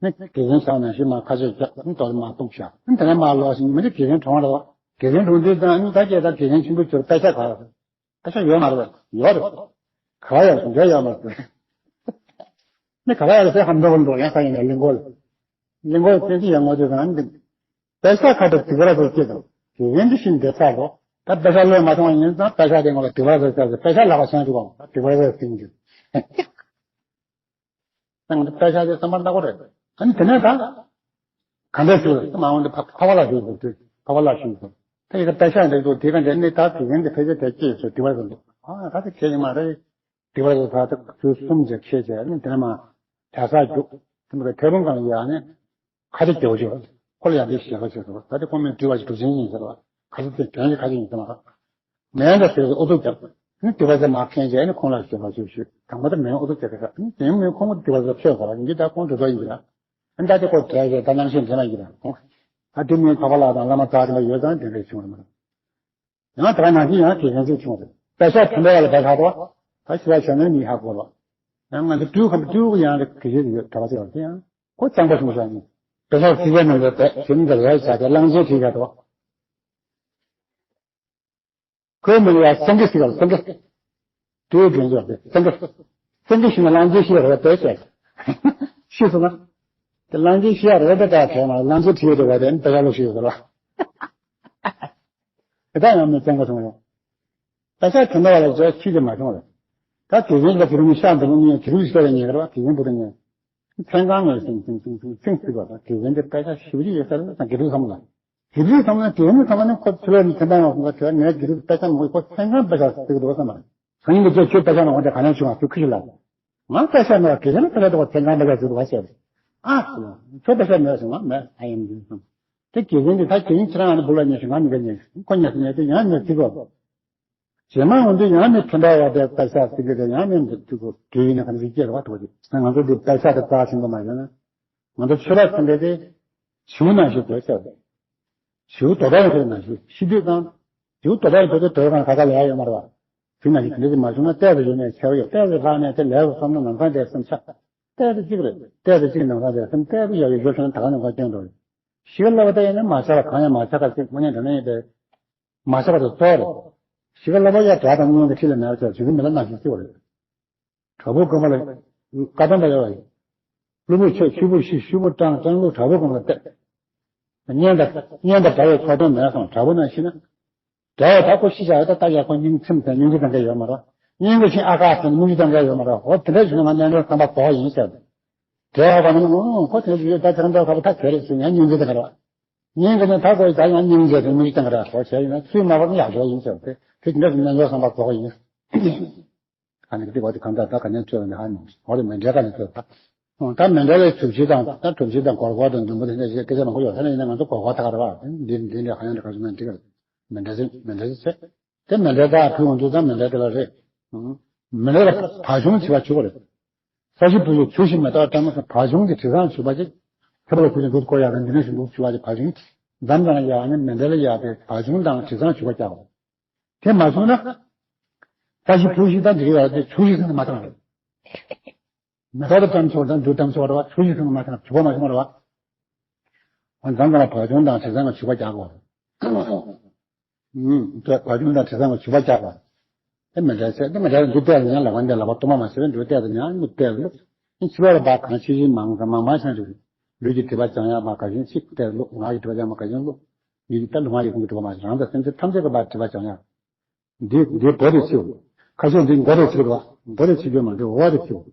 ནི་དགེ་རྒན་ཞག་ནང་བཞིན་མ་ཁ་ཆད་བརྒྱབ། ནི་དོ་དེ་མ་གཏོང་བཞག་ནི་དེ་ནས་མ་ལོག་ཕྱིན་ཉི་མ་དེ་དགེ་རྒན་གྲོངས་རེད་བ། དགེ་རྒན་གྲོངས་དུས་ཙང་ནི་ད་ཁྱེད་ད་དགེ་རྒན་ཆེན་པོའི་ཇོ་རུ་པད་ཤག་ག་རེད། པད་ཤག་ཡོད་མ་རེད་པས། ཡོད་རེད། ག་བ་ཡོད་རེད། འཇོག་ཡོད་མ་རེད། ནི་ག་བ་ཡོད་རེད་ཟེར་ཧམ་འདོག་འདོག་ཡང་ས་ཡིན་ན་གླིང་སྐོར། གླིང་སྐོར་བཙན་གྱི་ཡང་ངོ་དེ་གང་འདི། པད་ཤག་ཁ་དོག་དེ་ག་ར་ཚོ་སྐྱེ་དང་། དགེ་རྒན་འདི་བཞིན་བསྡད་ས་རོ། ད་པད་ཤག་བློས་མ་ཐོངས་ཡིན་ཙང་པད་ཤག་དེ་ངོ་ལ་དེ་ག་ར་ཚོ་སྐྱེ་ཟེར། པད་ཤག་ལག་པ་འཆང་འདུག་གམ། དེ་ག་ར་ཚོ་སྐྱེ་འདུག་ད་ང་ཚོ་པད་ཤག་དེ་བསམ་པ་ནག་པོ་རེད། ཨ་ནི་དེ་ནས་ད་ག་འདྲ་ཞུ་རེད། མ་འོང་དུ་ཕ་ཕ་བ་ལ་ཞུ་དགོས་དུས་ཕ་བ་ལ་ཞུ་དགོས། ད་ཡི་ག་པད་ཤག་འདྲ་ཞིག་འདུག་དེ་ག་འདྲ་ནི་ད་དེ་གན་དེ་ཕལ་ཆེར་དེ་སྐྱེས་སོ་དེ་བ་རེད་འདུག་ཨ་ད་དེ་ཁྱེད་ཡིན་མ་རེད། དེ་བ་རེད། ད་ད་དུས་གསུམ་ཅིག་ཁྱེད་ཅེས་ནི་དེ་ནས་མ་གྲྭ་ས་རྒྱུག་དེ་མ་ག་ཐེ་བོང་གང་ཡ་ནི། ཁ་ཆེ་རྒྱལ་པོ་ཆེ་བ། ཁོ་ལ་ཡང་འདི་ཞེས་པ་བྱས་སོ། ད་དེ་ཁོ་མོས་བྲིས་པ་ཞིག་གྲུབ་ཆེན་ཡིན་ཟེར་བ། ཁ་ཆེ་དེ་དོན་ཞིག་ཁ་ཆེ་ཡིན་ཟེར་བ། མེད་འདྲ་ཟེར་ཨུ་ཚུགས་རྒྱབ། ནི་དེ་བ་ཟེར་མ་མཁན་བྱས་ནི་ཁོང་ལ་ཞེས་པ་ཞུ་ཞུ། དང་པོ་དེ་མེད་ཨུ་ཚུགས་རྒྱབ་ཀྱི་རེད། ནི་དེ་མིན་ཁོང་གིས་དེ་བ་ཟེར་ཕྱོགས་ཟེར་བ་ཡིན་གྱི་ད་ཁོང་དེ་ཚོ་ཡིན་གྱི་ར། ཨ་ད་དེ་ཁོ་གྲས་ཀྱི་ད་རྣམ་ཤེས་འདྲེན་ལ་ཡིན་ར་ཁོང་། ད་དེ་མིན་ཁ་བ་ལ་དང་བླ་མ་རྩ་དེ་འདྲ་ཡོད་ཙང་དེ་འདྲ་བྱུང་བ་མ་རེད། ཡང་དེ་ག་ནང་བཞིན་ཡང་དགེ་རྒན་ཚོས་བྱུང་བ་རེད། པད་ཤག་དེ་འདྲ་བ་ལ་བས་ཧ་གོ་བ། ད་ཤི་བ་བྱས་ན་མི་ཧ་གོ་བ། ཡང་ང་ཚོ་སྤྲུལ་ཁམས་སྤྲུལ་གི་ཡང་དེ་གི་ཡོད་གྲྭ་པ་ཚོ་ཡང་དེ་ཡང་ཁོ་གཙང་པོ་བྱུང་བཞག་ནས། དེ་ལ་སྲིད་པའི་ནང་དུ་བསྡད་དེ་ནི་འདི་ལས་བྱ་དེ་གླང་ཆེན་བྲིས་ཡ་དོ། ཁོའི་མིང་ལ་སེང་གེ་ཟེར་བ། སེང་གེ། དུས་རྒྱུན་ཆོག་སྟེ་སེང་གེ། སེང་གེ་ཤི་ན་གླང་ཆེན་ཤི་ཡ་རེད་བསྡད་བྱས། ཤི་སོང་ན། དེ་གླང་ཆེན་ཤི་ཡ་རེད་བསྡད་ད་བྱས་མ་གླང་ཆེན་བྲིས་ཡོད་དེ་བ་དེ་ནི་དེ་ག་ལོ་ཤི་ཡོད་དེ་ལ། དེ་ད་ཡང་མི་བཙན་ག་སོང་ཡོང་། ད་ཆ་དེ་འདྲ་བ་ལ་རྗེས་ཤི་དེ་མ་བྱུང་རེད། ད་དེ་རིང་ལ་དེ་རིང་ཤ་འདི་མོ་གཉིས་དེ་རིང་ཤི་བའི་ཉེ་གར་བ་དེ་རིང་བུ་དང་ཉེ། མཚན་གང་ངོས་ཟིན་ཟིན་ཟིན་ཟིན་ཟིན་ཟིན་ཟིན་ཟིན་ཟིན་ཟིན་ཟིན་ཟིན་ཟིན་ཟིན་ཟིན་གི་རུ་ཚང་མ་ལ། དགེ་ཕྲུག་ཚང་མ་ལ་དེ་ནི་ཚང་མ་ནི་ཁོ་ཚོ་ནི་ཁྱེད་རང་ཡང་ཁོང་ཁ་ཚོད་ནས་དགེ་ཕྲུག་དཔེ་ཆ་མོ་ཁོ་ཚན་གང་དཔེ་ཆ་ཟེར་གི་འདུག་བསམ་པ། སང་ཉིན་གྱི་ཁྱོད་ཁྱོད་དཔེ་ཆ་མ་འོང་དེ་ག་ནས་བྱུང་བ་ཁྱོད་ཁུ་ཤི་ལ། ང་དཔེ་ཆ་མེད་པ་དགེ་རྒན་དཔེ་ཆ་འདུག་བ་ཚན་གང་དཔེ་ཆ་ཟེར་འདུག་བ་ཟེར། ཨ། ཁྱོད་དཔེ་ཆ་མེད་ཟེར་ང་མེད་ཨ་ཡིན་འདུག་བསམ། དེ་དགེ་རྒན་དེ་ད་དགེ་རྒན་ཁྱེད་རང་ཨ་ནི་བུ་ལ་ཉེ་ཞིག་ང་མི་ག་ཉེ་ཞིག་ཁོ་ཉེ་སུ་ཉེ་དེ་ཡང་ཉེ་ཚིག་གོ། རྗེས་མ་འོང་དུས་ཡང་ནི་དེ་འདྲ་བ་དེ་དཔེ་ཆ་ཟེར་གི་དེ་ཡང་ནི་འདི་དུས་ཀོ་དུས་ཡིན་ན་ག་ནས་སྐྱེ་ར་བ་དོ་དེ་ང་ཚོ་འདི་དཔེ་ཆ་དེ་རྩ་ཆེན་པོ་མ་ཡོད་ན། ང་ཚོ་ཆོས་པ་ཚོ་འདི་དེ་བྱིའུ་ནང་བཞིན་དུ་ཆགས་པས། བྱིའུ་དོ་དོ་ཡོད་ནང་བཞིན་ཤི་དུས་ཙང་། བྱིའུ་དོ་དོ་ཡོད་དུས་དོ་དོ་གང་ག་ག་ལས་ཡོད་མ་རེད་བ། དུས་ནང་བཞིན་དེ་འདྲ་ཞིག་མ་བྱུང་ན་ལྟས་དུ་ཡོད་ནས་ཆེ་བ་ཡོད་ལྟས་དུ་ལྷག་ནས་དེ་ལས་དུ་བསམ་ན་ནམ་སང་དེ་སེམས་ཆགས། ལྟས་དུ་གཅིག་རེད་ལྟས་དུ་གཅིག་ནམ་སང་དེ་སེམས་ལྟས་དུ་ཡོད་ཡོད་ཡོད་ཤོད་ན་ད་ག་ནས་ག་སྐྱོན་འགྲོ་རེད། ཤི་བ་ལ་བ་ད་ཡིན་ན་མ་ཆགས་པ་གང་ཡང་མ་ཆགས་པ་ཅིག་དངོས་གནས་དྲང་གནས་ཡིན་པས། མ་ཆགས་པ་དེ་གཙོ་བོ་རེད། ཤི་ཁ་ལ་བ་ཡ་དགྲ་དང་དངོས་ཀྱི་ཁྲི་ལ་མེད་པ་ཆགས་བྱུང་གི་མི་ལ་ནང་བཞིན་སྐྱེ་བ་རེད། དྲག་པོ་རྐང་པ་ལ་བཀའ་གདམས་པ་ཡོད་པ་ཡིན། གློ་བུར་ཆོས་ཆུ་བུར་ཤི་ཤུ་བུར་སྐྲངས་སྐྲངས་ལུག་དྲག་པོ་རྐང་ལ་བལྟས། གཉེན་དང་གཉེན་དང་དགྲ་བའི་ཚོགས་དོན་མེད་སོང་དྲག་པོ་ན་ཤི་ན། དེ་ད་ཁོ་ཤི་བྱ་ཡོད་ད་ལྟ་ཡ་ཁོ་སྙིང་ཚིམ་ཟེར་སྙིང་རྗེ་དང་འགལ་ཡོད་མ་རེད། སྙིང་གི་ཤིང་ཨ་ཁ་ཟེར་སྙིང་རྗེ་དང་འགལ་ཡོད་མ་རེད། འོ་དེ་འདྲ་བྱུང་ན་ང་རྣལ་འབྱོར་བསམ་པ་རྫོགས་ཡིན་ཟེར། དེ་ཡོད་པ་ན་ཁོ་དེ་ཡོད་ད་ཁྱེད་རང་ཚོ་ཁ་བ་ད་དེ་རེད་ཟེར་ཡང་སྙིང་རྗེ་དང་འགལ་བ། སྙིང་གི་ནི་ད་ཁོ་ད་ཡང་སྙིང་རྗེ་དང་སྙིང་རྗེ་དང་འགལ་བ་ཁོ་བྱས་ཡིན་ན་ཚུལ་མ་བར་ན་ཡག་ཤོས་ཡིན་ཟེར་ཏེ་དེ་འདྲ་ཟེར་རྣལ་འབྱོར་བསམ་པ་རྫོགས་ཡིན། ཨ་ནི་འདི་འོ་དེ་གང་ལྟར་ད་ག་ནས་ཐོས་པ་ནི་ཧ་ནི་འོ་དེ་མི་འདྲ་ག་ནས་ཐོས་ད། ད་མི་འདྲ་བའི་གྲུབ་ཆེན་དང་ད་གྲུབ་ཆེན་དང་གོར་གོར་དང་འདུན་པ་དེ་འདྲ་ཞིག་སྐད་ཆ་མང་པོ་ཡོད་ད་ནི་ཡིན་ན་ང་ཚོ་གོར་གོར་ད་ག་རེ་བ་འདི་འདི་འདྲ་ཧ་ཡང་འདྲ་ག་ཞིག་མ་འདི་ག་མི་འདྲ་ཞིག་མི་འདྲ་ཞིག་ཚེ་དེ་མི་འདྲ་ད་ཕུལ་འོང་དུས་ད་མི་འདྲ་དེ་ལ་རེད། མི་འདྲ་ལ་བག་ཆུང་བྱེད་པ་བྱུག་པ་རེད། ས་གཞི་བུ་ཡི་ཆུ་ཞིག་མེ་ཏོག་བཀྲ་མ་སོང་བག་ཆུང་གི་དྲི་བཟང་བྱུག་པ་ཅིག་ཐེབས་ལ་ཁུ་ཅིག་འདུག་སྐོར་ཡག་དང་འདི་འདྲ་ཞིག་འདུག་བྱུག་པ་ཅིག་བག་ཆུང་འཛམ་དང་ཡག་ནི་མི་འདྲ་ལ་ཡག་པའི་བག་ཆུང་དང་དྲི་བཟང་བྱུག་པ་རྒྱག་པ། དེ་མ་བྱུང་ན། ས་གཞི་བུ་ཞིག་དང་འདི་རེད་བ་དེ་ཆུ་ཞིག་ཟིན་ན་མ་བཏང་རེད། མེ་ཏོག་ཏུ་བཀྲམ་ཆོག་དང་འདུ་བཀྲམ་ཆོག་རེད་བ་ཆུ་ཞིག་ཟིན་ན་མ་བཏང་བྱུག་པ་མ་བྱུང་རེད་བ། འོན་ཀྱང་ད་ལ་བག་ཆུང་དང་དྲི་བཟང་གི་བྱུག་པ་རྒྱག་གོ། ཨུམ། བག་ཆུང་དང་དྲི་བཟང་གི་བྱུག་པ་རྒྱག་གོ། དེ་མི་འདྲ་ཚེ་དེ་མི་འདྲ་འདུ་བལྟས་ལ་ཉང་ལག་པ་འདི་ལག་པ་གཏོར་མ་མ་ཟེར་བས་འདུ་བལྟས་ལ་ཉང་མི་བལྟས་ལ་ལུག་ཨིན་ཕྱི་བ་ལ་བག་གང་ཆེ་ཆེ་མང་ཙམ་མང་མང་ཆང་རིགས་ལུས་ཀྱི་དྲི་བ་བྱང་ཡག་མ་ག་ཞིང་ཤིག་བལྟས་ལུག་ངག་གི་དྲི་བ་བྱང་མ་ག་ཞིང་ལུག་ཡིད་ཀྱི་ལྟ་ལུག་ངག་ཡིད་ཀུན་གྱི་དྲི་བ་མ་ཞིག་རང་དང་སེམས་ཅན་ཐམས་ཅད་ཀྱི་བག་དྲི་བ་བྱང་ཡག་འདི་འདི་མགོ་རེ་ཚིག་རོ། ཁ་ཤས་འདི་མགོ་རེ་ཚིག་རོ། མགོ་རེ་ཚིག་རྒྱུ་མ་འདི་འོ་རེ་ཚིག་རོ།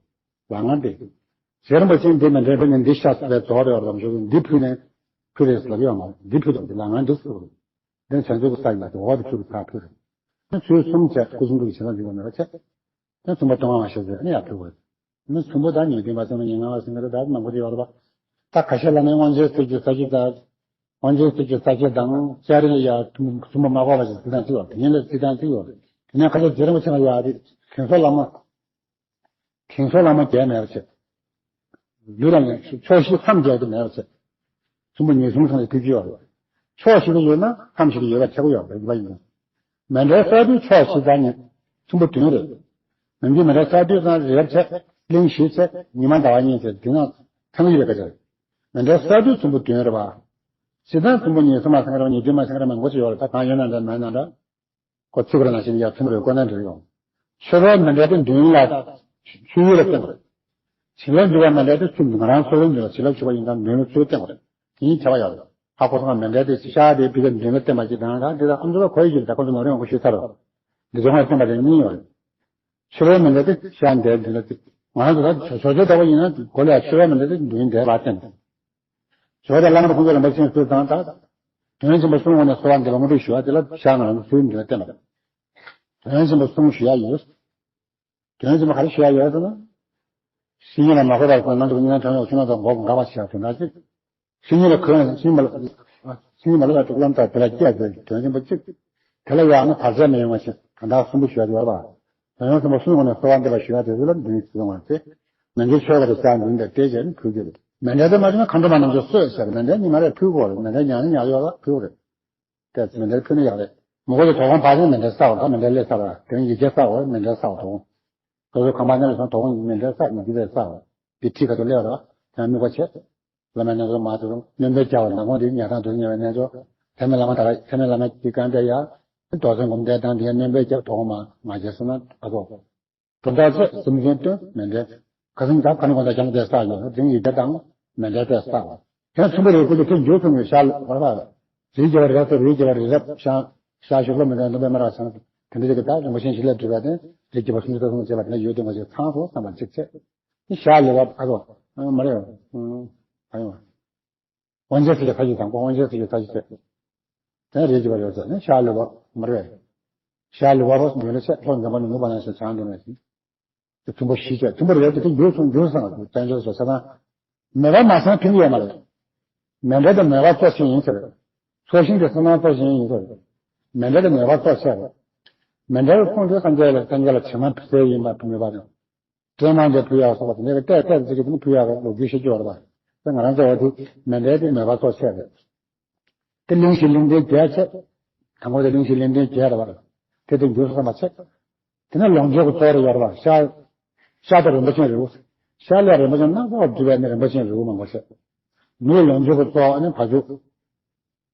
ལ་ང་འདི། རྗེ་རིན་པོ་ཆེ་འདི་མི་འདྲ་འདི་ནི་འདི་ཤ་ཚ་བའི་རྫོགས་རེ་བ་རང་བཞུགས་འདི་ཕུལ་ནས་ཕུལ་རེ་ཟེར་ལབ་ཡོད་མ་རེད། འདི་ཕུལ་དང་འདི་ལ་ང་འདི་ཚིག་རོ། འདི་བྱང་ཆུབ་ཀྱི་ས་ཡིན་ན་འོ་རེ་ཕུལ་གི་ས་ཕུལ་རེ། ཚུལ་གསུམ་བྱས་སྐུ་གསུང་ཐུགས་ཀྱི་བྱིན་རླབས་འཇུག་པ་མེད་པ་བྱས། ད་གསུམ་པ་སྟོང་པ་མ་ཤེས་ཟེར་ནི་ཡར་ཕུལ་བ། ནི་གསུམ་པོ་ད་ཉིད་ཀྱི་མ་ཚང་མ་ཉིད་ང་ལ་སེང་གེ་རེད་ད་མང་པོ་ཅིག་ཡོད་རེད་པ། ད་ཁ་ཤས་ལ་ནི་དབང་ཆེན་གསེར་གྱི་ས་གཞི་དང་། དབང་ཆེན་གསེར་གྱི་ས་གཞི་དང་ལྕགས་རིའི་ཡ་གསུམ་པོ་མ་གོ་བ་ཞིག་ཚིག་དང་ཚིག་ཡོད་དེ་ཉིད་ལ་ཚིག་དང་ཚིག་ཡོད་རེད། དེ་ནས་ཁ་ཤས་རྗེ་རིན་པོ་ཆེ་ལ་ཡ་རེད་དེང་སང་བླ་མ། དེང་སང་བླ་མ་བརྒྱད་མེད་པ་བྱས། ལུས་ལ་ནི་ཕྱོགས་བཞི་མཚམས་བརྒྱད་དུ་མེད་པ་བྱས། གསུམ་པོ་ཉིད་གསུམ་ཚང་ལ་ཐུགས་ཀྱི་ཡོད་རེད། ཕྱོགས་བཞི་ལ་ཡོད་ན་མཚམས་བཞི་ལ་ཡོད་པ་ཆགས་ཀྱི་ཡོད་རེད་པ་ཡིན། མཎྜལ་གསར་དུས་ཕྱོགས་བཞི་དང་ཉིད་གསུམ་པོ་བདུན་རེད། ནམ་རྒྱུན་མཎྜལ་གསར་དུས་ཙང་རི་རབ་བྱས་གླིང་བཞི་བྱས་ཉི་མ་ཟླ་བ་གཉིས་བྱས་དེ་ན་ཚང་གི་ཡོད་པ་ཆགས། མཎྜལ་གསར་དུས་གསུམ་པོ་བདུན་རེད་པ། བཞི་དང་གསུམ་པོ་ཉིད་གསུམ་མ་ཚང་རེད་པ་ཉིད་བདུན་མ་ཚང་རེད་མང་པོ་ཞིག་ཡོད་རེད་ད་གང་ཡོད་ན་འདྲ་མེད་ན་འདྲ། ཁོ་ཚིག་རེ་ནང་བཞིན་ཡར་ཐུན་རེ་བཀོད་ན་འགྲིག་ཡོང་། ཕྱི་རོལ་མཎྜལ་དེ་མདུན་ལ། ཕྱི་ཡུལ་ལ་བསྟན་པ་རེད། བྱིན་རླབས་འཇུག་པ་མཎྜལ་དེ་ཚུར་ང་རང་སོ་སོའི་མདུན་ལ་བྱིན་རླབས་འཇུག་པ་ཡིན་ཙང་མདུན་ལ་ཚུར་བསྟན་པ་རེད། དེ་ཡིན་བྱ་བ་ཡོད་རེད། ཧ་གོ་སོང་ང་མཎྜལ་དེ་ཤར་དེ་ཕི་གའི་མདུན་ལ་བསྟན་པ་ཅིག་དང་ད་འདི་ལ་ཨམ་ཅོག་ལ་གོ་ཡི་ཅིག་ད་ཁོ་ཚོ་མ་རེད་ཡོང་གི་ཞུས་ཚར་རོ། འདི་ཚོ་ང་བསྟན་པ་དེ་གཉིས་ཡོད་རེད། ཕྱི་རོལ་མཎྜལ་དེ་ཤར་འདིར་མདུན་ལ་བསྟན། ང་རང་ཚོ་ད་ཇོ་ཇོ་ཇོ་ལྟ་བུ་ཡིན་ན་གོ་ལ་ཕྱི་རོལ་མཎྜལ་དེ་མདུན་འདིར་ལ་བསྟན། ཇོ་བོ་རྗེ་བླ་མ་ཁོང་ཚོ་རིན་པོ་ཆེ་ཚུར་དང་ད། དོན་ཆེན་པོ་གསུམ་འོག་ནས་གསོལ་བ་འདེབས་པ་དངོས་གྲུབ་ཞུ་བ་དེ་ལ་ཤར་ང་རང་ཚོ་ཚུར་འདི་ལ་བསྟན་པ་རེད། དོན་ཆེན་པོ་གསུམ་ཞུ་ཡ་ཡོད། དོན་ཆེན་པོ་ག་རེ་ཞུ་ཡ་ཡོད་ཟེར་ན། སེམས་ཉིད་ལ་མ་འཁོར་བར་སོང་ན་འདུག་ཉིན་ཐོན་ཡོང་ཕྱི་ནང་དུ་འགོག་འགག་པ་ཞེས་པ་དེ་འདྲ་ཅིག་སེམས་ཉིད་ལ་འཁོར་ཡང་སེམས་མ་ལ་སེམས་ཉིད་མ་ལ་དྲུག་ལམ་དག་དེ་ལ་སྐྱེ་དགོས་དོན་ཆེན་པོ་གཅིག་དེ་ལ་ཡང་ན་བར་ཆད་མི་ཡོང་བ་ཞིག་གང་དག་གསུམ་པོ་ཞུ་ཡ་ཡོད་པ། དོན་ཡང་གསུམ་པོ་གསུམ་འོག་ནས་གསོལ་བ་འདེབས་པ་ཞུ་ཡ་དེ་ཚོ་ལ་འདུན་ཞུ་ཡོང་བ་སྟེ། མི་འདི་ཆོས་པ་དེ་ཤར་འདུན་དེ་སྟེ་བྱས་ནས་ཕུལ་རྒྱུ་རེད། མི་འདྲ་དེ་མ་བྱུང་ན་མཁའ་འགྲོ་མ་རྣམས་ཀྱིས་གསོལ་ཟེར་མི་འདྲ་ཉི་མ་རེ་ཕུལ་དགོས་རེད། མི་འདྲ་ཉག་ནི་ཉག་ཡོད་ལ་ཕུལ་རེད། ཏེ་མི་འདིར་ཕུལ་ན་ཡག་རེད། མི་གོ་ཡི་དོ་དགོང་ཕར་ཕྱིན་མི་འདིར་བསགས་པ་དང་མི་འདིར་སླེབས་ཚར་བ་དེ་རིང་ཡི་གེ་བསགས་པ་མི་འདིར་བསགས་པ་དོ་དགོང་། སོ་སོའི་ཁང་པ་ནང་ལ་སོང་དོ་དགོང་མི་འདིར་བསགས་མི་འདིར་བསགས་པ། དེ་ཁྲིད་ཁ་ཐུག་སླེབས་ར་བ་དེ་དམིགས་པ་བྱས། བླ་མའི་རྣལ་འབྱོར་མ་དེ་རུང་སྨྱོན་པས་བརྒྱ་བ་ནང་ཁོང་དེ་ཉལ་ཐང་དུ་ཉལ་བའི་རྣལ་འབྱོར། ཐ་མའི་བླ་མ་དག་ལ་ཐ་མའི་བླ་མ་གི་བཀའ་འདྲ་ཡ། རྡོར་སེམས་སྒོམ་བཟླས་དང་དེ་སྨྱོན་པས་བརྒྱ་དོ་དགོང་མ་མ་བྱས་སོང་ན་ཨ་ཙོ། གྲུབ་མཐའ་ཚེ་གསུམ་ཚན་སྟོན་མི་འདྲེན། ཁ་སང་ད་ཁ་ནི་གོང་ད་སྦྱང་དེ་བསགས་ཡོད་རིང་ཡིག་བརྒྱ་དང་མི་འདྲེན་དེ་བསགས་པ། དེ་གསུམ་པོ་རེ་ཁུལ་དུ་དེ་འགྱུར་ཐུབ་ངེས་ཤར་ལ་བར་བ། རིགས་བརྒྱ་པ་རི་རབ་ཏུ་རིགས་བརྒྱ་པ་རི་རབ་ཤང་ཤར་ཤུག་ལོ་མི་འདྲ་ནུབ་པའི་མ་ར་སང་དེ་འདྲ་ཅིག་གི་ད་རིན་པོ་ཆེ་བྱིན་རླབས་སྒྲུབ་པ་དེ་རིགས་བརྒྱ་པ་སུམ་ཅུ་རྩ་གསུམ་བྱེད་པ་དེ་འདྲ་ཡོད་དེ་མ་ཞིག་ཚང་སོ་བསམ་པ་གཅིག་བྱས། དེ་ཤར་ལ་བར་ཨ་རོ། མ་རེད། ཨ་ཡོང་། དབང་ཆེན་ཚིག་གི་ས་གཞི་དང་པོ་དབང་ཆེན་ཚིག་གི་ས་གཞི་བྱས། དེ་རེད་ཅེས་པ་རེད་ཟེར་ནས་ཤར་ལུས་པ་མ་རེད། ཤར་ལུས་པ་རོ་མི་ལ་ཆད་ལྷོ་འཛམ་བུ་གླིང་ནུབ་པ་ན་ཞེས་བྱང་དུ་ནས་ཟིན། དེ་ཐུན་པོ་བཞི་བྱས་ཐུན་པོ་རེད་དེ་དེ་འགྱུར་སོང་འགྱུར་སོང་ལ་དཔལ་འབྱོར་སོགས་ཆ་ཚང་། མོས་པ་མ་ཚང་ཕན་གྱི་ཡོད་མ་རེད། མཎྜལ་དེ་མོས་པ་གཙོ་ཆེ་ཡིན་ཟེར། ཚོགས་ཞིང་དེ་བསོད་ནམས་གཙོ་ཆེ་ཡིན་ཟེར། མཎྜལ་དེ་མོས་པ་གཙོ་ཆེ་རེད། མཎྜལ་ཁོང་དེ་སངས་རྒྱས་ལ་སངས་རྒྱས་ལ་བྱེ་མ་ཟེར་ཡིན་པ་མོས་པ་དང་། སྤྲེལ་མང་དེ་ཕུལ་ཡག་སོགས་པ་དེ་འདྲ་གི་ཏོག་ཙམ་ཅིག་གི་དེ་ནི་ཕུལ་ཡག་གི་ལོ་རྒྱུས་ཤེས་ཀྱི་ཡོད་རེད་པ། དེ་ང་རང་ཚོ་བ་དེ་མཎྜལ་དེ་མོས་པ་གཙོ་ཆེ་རེད། དེ་གླིང་བཞི་གླིང་ཕྲན་བརྒྱད་ཆེ། དང་པོ་དེ་གླིང་བཞི་གླིང་ཕྲན་བརྒྱད་རེད་པ། དེ་དེ་འགྱུར་བསམ་པ་ཆེ། དེ་ནས་ལོངས་སྤྱོད་ཀྱི་གཙོ་རེ་ཡོད་རེད་པ། ཤར། ཤར་དུ་རིན་པོ་ཆེའི་རི་བོ། ཤར་ལ་རིན་པོ་ཆེ་སྣ་ཚོགས་སྒྲིབ་པའི་ནི་རིན་པོ་ཆེའི་རི་བོ་མང་པོ་ཆེ། ནུབ་ལོངས་སྤྱོད་ཀྱི་གཙོ་ནི་བ་ཕྱུགས།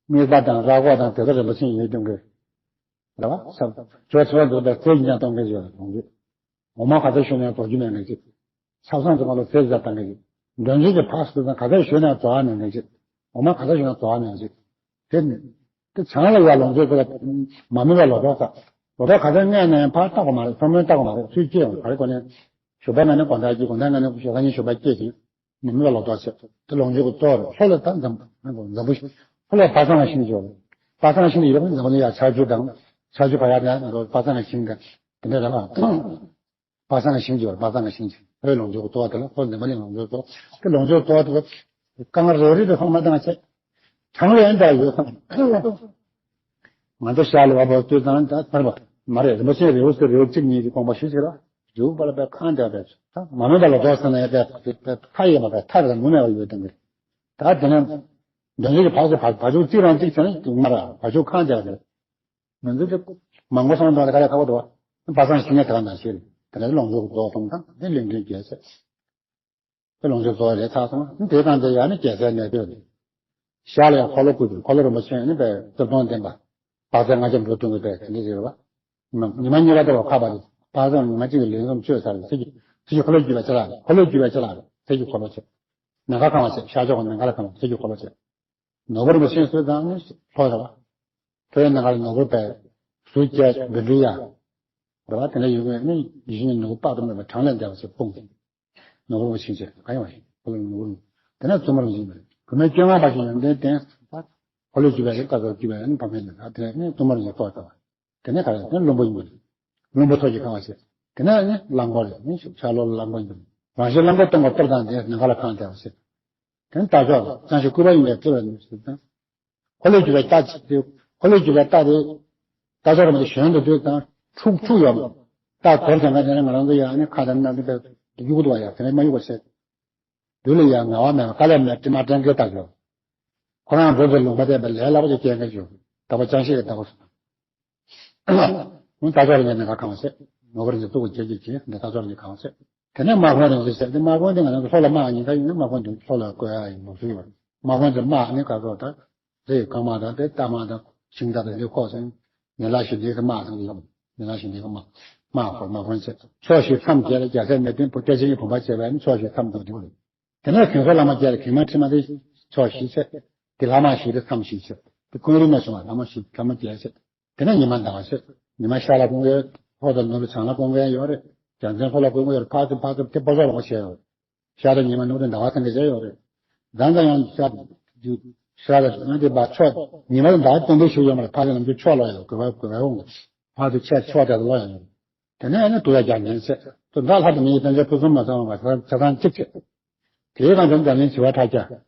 དམིགས་པ་དང་ར་སྐོར་དང་དེ་ཚོ་རིན་པོ་ཆེ་ཡིན་དུས་ཀྱི། རེད་བ། ཟབ། ཇོ་ཆེ་བ་འདུག་ད་རྩེ་ཡིན་ཀྱང་གཏོང་མཁན་ཞིག་ཡོད་རེད་གོང་ཞུས། འོ་མ་ག་ཚོད་ཞུས་ན་ཡང་རྫོགས་རྒྱུ་མེད་མཁན་ཅིག་ཆབ་གསང་དུ་མ་ལ་རྩེ་རྫ་བཏང་མཁན་ཅིག་མགྲོན་ཆེན་གྱི་ཕག་སུ་དང་ག་ཚོད་ཞུས་ན་རྫོགས་ཨ་མེད་མཁན་ཅིག་འོ་མ་ག་ཚོད་ཞུས་ན་རྫོགས་ཨ་མེད་མཁན་ཅིག་དེ་ནི། དེ་བྱང་ལ་ཡ་ལོངས་སྤྱོད་ཟེར་བ་མ་སྨོས་པ་ལོག་རྟོག་ས། ལོག་རྟོག་ག་ཚོད་སྔས་ནས་ཕར་བཏགས་པ་མ་རེད། མཚོ་སྔོན་བཏགས་པ་མ་རེད། ཚུར་སྐྱེས་ཡོང་ག་རེ་གོ་ནས། ཞོགས་པ་ང་ནི་དགོང་དག་གི་དགོང་དག་ང་ནི་ཞོགས་ཀ་ནི་ཞོགས་པ་སྐྱེས་ཤིང་། མི་མི་ལ་ལོག་རྟོག་བྱེད། དེ་ལོངས་སྤྱོད་ཀྱི་རྟོག་རེད། ལྷོ་ལ་ད་འཛམ་འཛམ་བུ། ལྷོ་ལ་བ་ཚང་ལ་ཤིང་ཅིག་ཡོད་རེད། བ་ཚང་ལ་ཤིང་དེ་ཡོད་པ་འཛམ་བུ་ནི་ཡ་ཆར་ཆུ་དང་། ཆར་ཆུ་བ་ཡག་དང་བ་ཚང་ལ་ཤིང་དང་དེ་འདྲ་རེད་ལ། བ་ཚང་ལ་ཤིང་ཅིག་ཡོད་རེད། བ་ཚང་ལ་ཤིང་ཅིག་ལྷོའི་ལོངས་སྤྱོད་ཀྱི་རྟོག་དེ་ལ་ལྷོ་འཛམ་བུ་ནི་ལོངས་སྤྱོད་རྟོག་དེ་ལོངས་སྤྱོད་རྟོག་དེ་དཀའ་ངལ་རེ་རེ་དེ་ལྷོ་མ་བཏང་བྱས། གྲངས་ལས་འདའ་ཡོད་ཙང་། ང་ཚོ་ཤར་ལ་བ་བོ་ལྟོས་དང་ད་ཚར་བ་མ་རེད། རིན་པོ་ཆེ་རེའུ་ཟེར་རེའུ་གཅིག་གཉིས་ཀྱི་དགོངས་པ་ཞུ་ཟེར་ར། རེའུ་པ་ལ་པའི་ཁང་དེ་པའི་ད་མ་མེད་པ་ལ་རྫོགས་ཟེར་ན་ཡང་པའི་མཐའ་ཡས་པ་པའི་མཐའ་རེ་དང་མུ་མེད་པ་ཡོད་དང་གི། ད་དེ་ནས་འདོན་ཆོག་གི་བག་ཚོ་བག་ཆོག་གཅིག་རང་གཅིག་བྱས་ན་མ་ར་བག་ཆོག་ཁང་དེ་རེད། ང་ཚོ་དེ་མང་པོ་སོང་དང་ད་ག་ལ་ཁ་བ་དོ། བ་ཚང་ཞིང་ངེ་དེ་ག་ན་ཤེས་རེད། དེ་ནས་ལོངས་སྤྱོད་རྫོགས་སོང་དང་དེ་ལས་འགན་རྒྱལ་ཟེར། དེ་ལོངས་སྤྱོད་རྫོགས་རེད་ཚར་སོང་། དེ་དང་དེ་ཡང་ནི་རྒྱལ་སྲས་གནས་སྡོད་རེད། ཤར་ལ་ཡང་འཁོར་ལོ་བསྐོར་དུས་འཁོར་ལོ་རིན་པོ་ཆེ་ནི་པའི་གཙུག་ཏོར་ལྡན་པ། དཔག་ཚད་ལྔ་བརྒྱ་འགྲོ་དུས་པའི་དེ་འདྲ་ཞིག་རེད་བ། ཉི་མ་གཉིས་ཀ་དེ་བ་ཁ་བ་རེད། དཔག་ཚད་ཉི་མ་གཅིག་གི་ལས་བསམ་ཆོད་ཚར་རེད། ཚེ་གཅིག་ཚེ་གཅིག་འཁོར་ལོ་བརྒྱུད་པའི་ཆ་ལག་རེད། འཁོར་ལོ་བརྒྱུད་པའི་ཆ་ལག་རེད། ཚེ་གཅིག་འཁོར་ལོ་ཆེ། ནམ་མཁའ་གང་བ་ཆེ། ཤར་ཕྱོགས་ཀྱི་ནམ་མཁའ་ལ་གང་བ་ཚེ་གཅིག་འཁོར་ལོ་ཆེ། ནོར་བུ་རིན་པོ་ཆེ་སོས་དང་ནི་ལྷོ་རེད་བ། ལྷོའི་ནམ་མཁའ་ལ་ནོར་བུ་པའི་གཟུགས་བརྒྱད་འབུམ་ཕྲག་ཡ། རེད་བ། དེ་འདྲ་ཡོད་པས་ནི་ཡིད་བཞིན་ནོར་བུ་དཔག་ཏུ་མེད་པ་གྲངས་ལས་འདས་པ་ཞིག་སྤུངས་ཏེ། ནོར་བུ་རིན་པོ་ཆེ་ཁ་ཡོང་བ་ཡིན། ཁོ་ལ་ནོར་བུ་རིན་པོ། དེ་ནས་བཙུན་མོ་རིན་པོ་ཆེ་བུད་མེད་བཅོ་ལྔ་པ་ཞིག་ཡོན་ཏན་ལྡན། འཁོར་ལོས་སྒྱུར་བའི་རིགས་དཀར་ཚོགས་སྒྱུར་བའི་ནི་ཕ་མའི་ལས་དེ་ནས་བཙུན་མོ་རིན་པོ་ཆེ་ཐོག་ལྟ་བ། དེ་ནས་ག་རེ་དེ་ནས་བློན་པོ་ཡིན་པ་རེད། བློན་པོ་ཐོག་གི་ཁང་བ་ཟེར། དེ་ནས་ནི་གླང་པོ་རེད། ནི་ཤར་ལྷོ་ལ་གླང་པོ་ཡིན། རང་བཞིན་གླང་པོ་སྟོང་པ་གཏོར་དང་ལྡན་ནམ་མཁའ་ལ་གང་བ་ཟེར། དེ་ནས་རྟ་མཆོག་ལ་ཅང་ཤེས་སྐུད་པ་ཡིན་པའི་རྩེ་བའི་ནུས་སུ་དང་། འཁོར་ལོས་སྒྱུར་བའི་རྟ་ཅིག་དེ། འཁོར་ལོས་སྒྱུར་བའི་རྟ་དེ། རྟ་མཆོག་རིན་པོ་ཆེ་གཞོན་དུ་འདུག་དང་ཕྲུག་ཕྲུག་ཡོད། རྟ་དོར་བྱས་ང་དེ་ནས་ང་རང་ཚོ་ཡང་ནི་ཁ་དང་སྣ་དེ་དཔེ་གཡུག་འདུག་བ་ཡ། དེ་ནས་མ་གཡུག་པ་བྱས། དུས་ལ་ཡང་ངལ་བ་མེད་པ་དཀའ་ལས་མེད་དྲི་མ་དྲན་མཁན་ལྟ་ཞོག་ཁོ་རང་འགྲོ་བའི་ལུང་པ་བལྟས་པ་ལས་སླ་པོ་ཅིག་སྐྱེལ་མཁན་ཞིག་ད་པ་ཅང་ཤེས་ཀྱི་ལྟ་བུ། ཁོང་རྟ་མཆོག་རིན་ཆེན་ནས་ཁ་གང་བ་བྱས། ནོར་བུ་རིན་ཆེན་གཙུག་གི་རྒྱལ་གྱིས་བྱས་འདི་རྟ་མཆོག་རིན་ཆེན་གང་བ་བྱས། དེ་ནས་དམག་དཔོན་རིན་ཆེན་བྱས། དེ་དམག་དཔོན་དེ་ང་རང་ཚོ་ལྷོ་ལ་དམག་ཉེན་ཁ་ཡོད་ན་དམག་དཔོན་དེ་ལྷོ་ལ་བསྐོ་ཡ་ཡིན་ལུགས་སྲོལ་ཡོད་རེད། དམག་དཔོན་དེ་དམག་ནི་ག་ཚོད་དང་། རེད། རྐང་དམག་དང་དེ་རྟ་དམག་དང་ཤིང་རྟ་དང་དེ་ཁོག་སོང་། ཡན་ལག་བཞི་ལྡན་གྱི་དམག་དང་དེ་ཡོད། ཡན་ལག་བཞི་ལྡན་གྱི་དམག་དམག་དཔོན་དམག་དཔོན་བྱས། ཕྱོགས་བཞིར་མཚམས་བརྒྱད་ལ་རྒྱལ་སྲས་གནས་བརྟན་བུ་སྐྱེས་ཆེན་གྱི་བུམ་པ་བྱས་པས་ནི་ཕྱོགས་བཞིར་མཚམས་བསྡུ་དེ་རེད། དེ་ནས་གོང་ས་ལྷ་མོ་བརྒྱད་ལ་གེགས་མ་ཕྲི་མ་དེ་ཕྱོགས་བཞི་བྱས། དེ་ལྷ་མོ་བཞི་དེ་མཚམས་བཞི་བྱས། དེ་ཀུན་རིག་ནས་བྱུང་བ་ལྷ་མོ་བཞི་ལྷ་མོ་བརྒྱད་བྱས། དེ་ནས་ཉི་མ་ཟླ་བ་བྱས། ཉི་མ་ཤར་ལ་བསྐོར་མཁན་ཡོད། ལྷོ་དང་ནུབ་ལ་བྱང་ལ་བསྐོར་མཁན་ཡོད་རེད། རྒྱལ་མཚན་ལྷོ་ལ་བསྐོར་མཁན་ཡོད་རེད། ཕར་ཚུར་ཕར་ཚུར་དེ་སྤོ་སོགས་ལོག་བྱས་ཡོད་རེད། ཤར་དང་ཉི་མ་ནུབ་དང་ཟླ་བ་ཚང་གི་བྱས་ཡོད་རེད། ཟླ་ཟླ་ཡང་ཤར་དུ་ཤར་ལ་ཡང་དེ་བ་ཕྱོགས་ཉི་མ་དང་ཟླ་བ་སྟོང་པའི་ཤུགས་ཡོད་མ་རེད། ཕར་ཚུར་ནམ་རྒྱུན་ཕྱོགས་ལོག་ཡོད་རེད། དགོས་པ་དགོས་པ་འོང་གི། ཕར་ཚུར་ཆད་ཕྱོགས་དེ་ལོག་ཡོད་རེད། དེ་ནས་ནི་དུ་ཡ་རྒྱ་ངན་ཚེ། དུ་ཟླ་ལྷ་དུ་མི་ཡི་དོན་བྱེད་ཕུན་སུམ་མ་ཚང་བ་ཆ་ཚང་གཅིག་བྱེད། དེའི་སྒང་དུ་འཛམ་གླིང་བྱེ་བ་ཕྲག་བརྒྱ།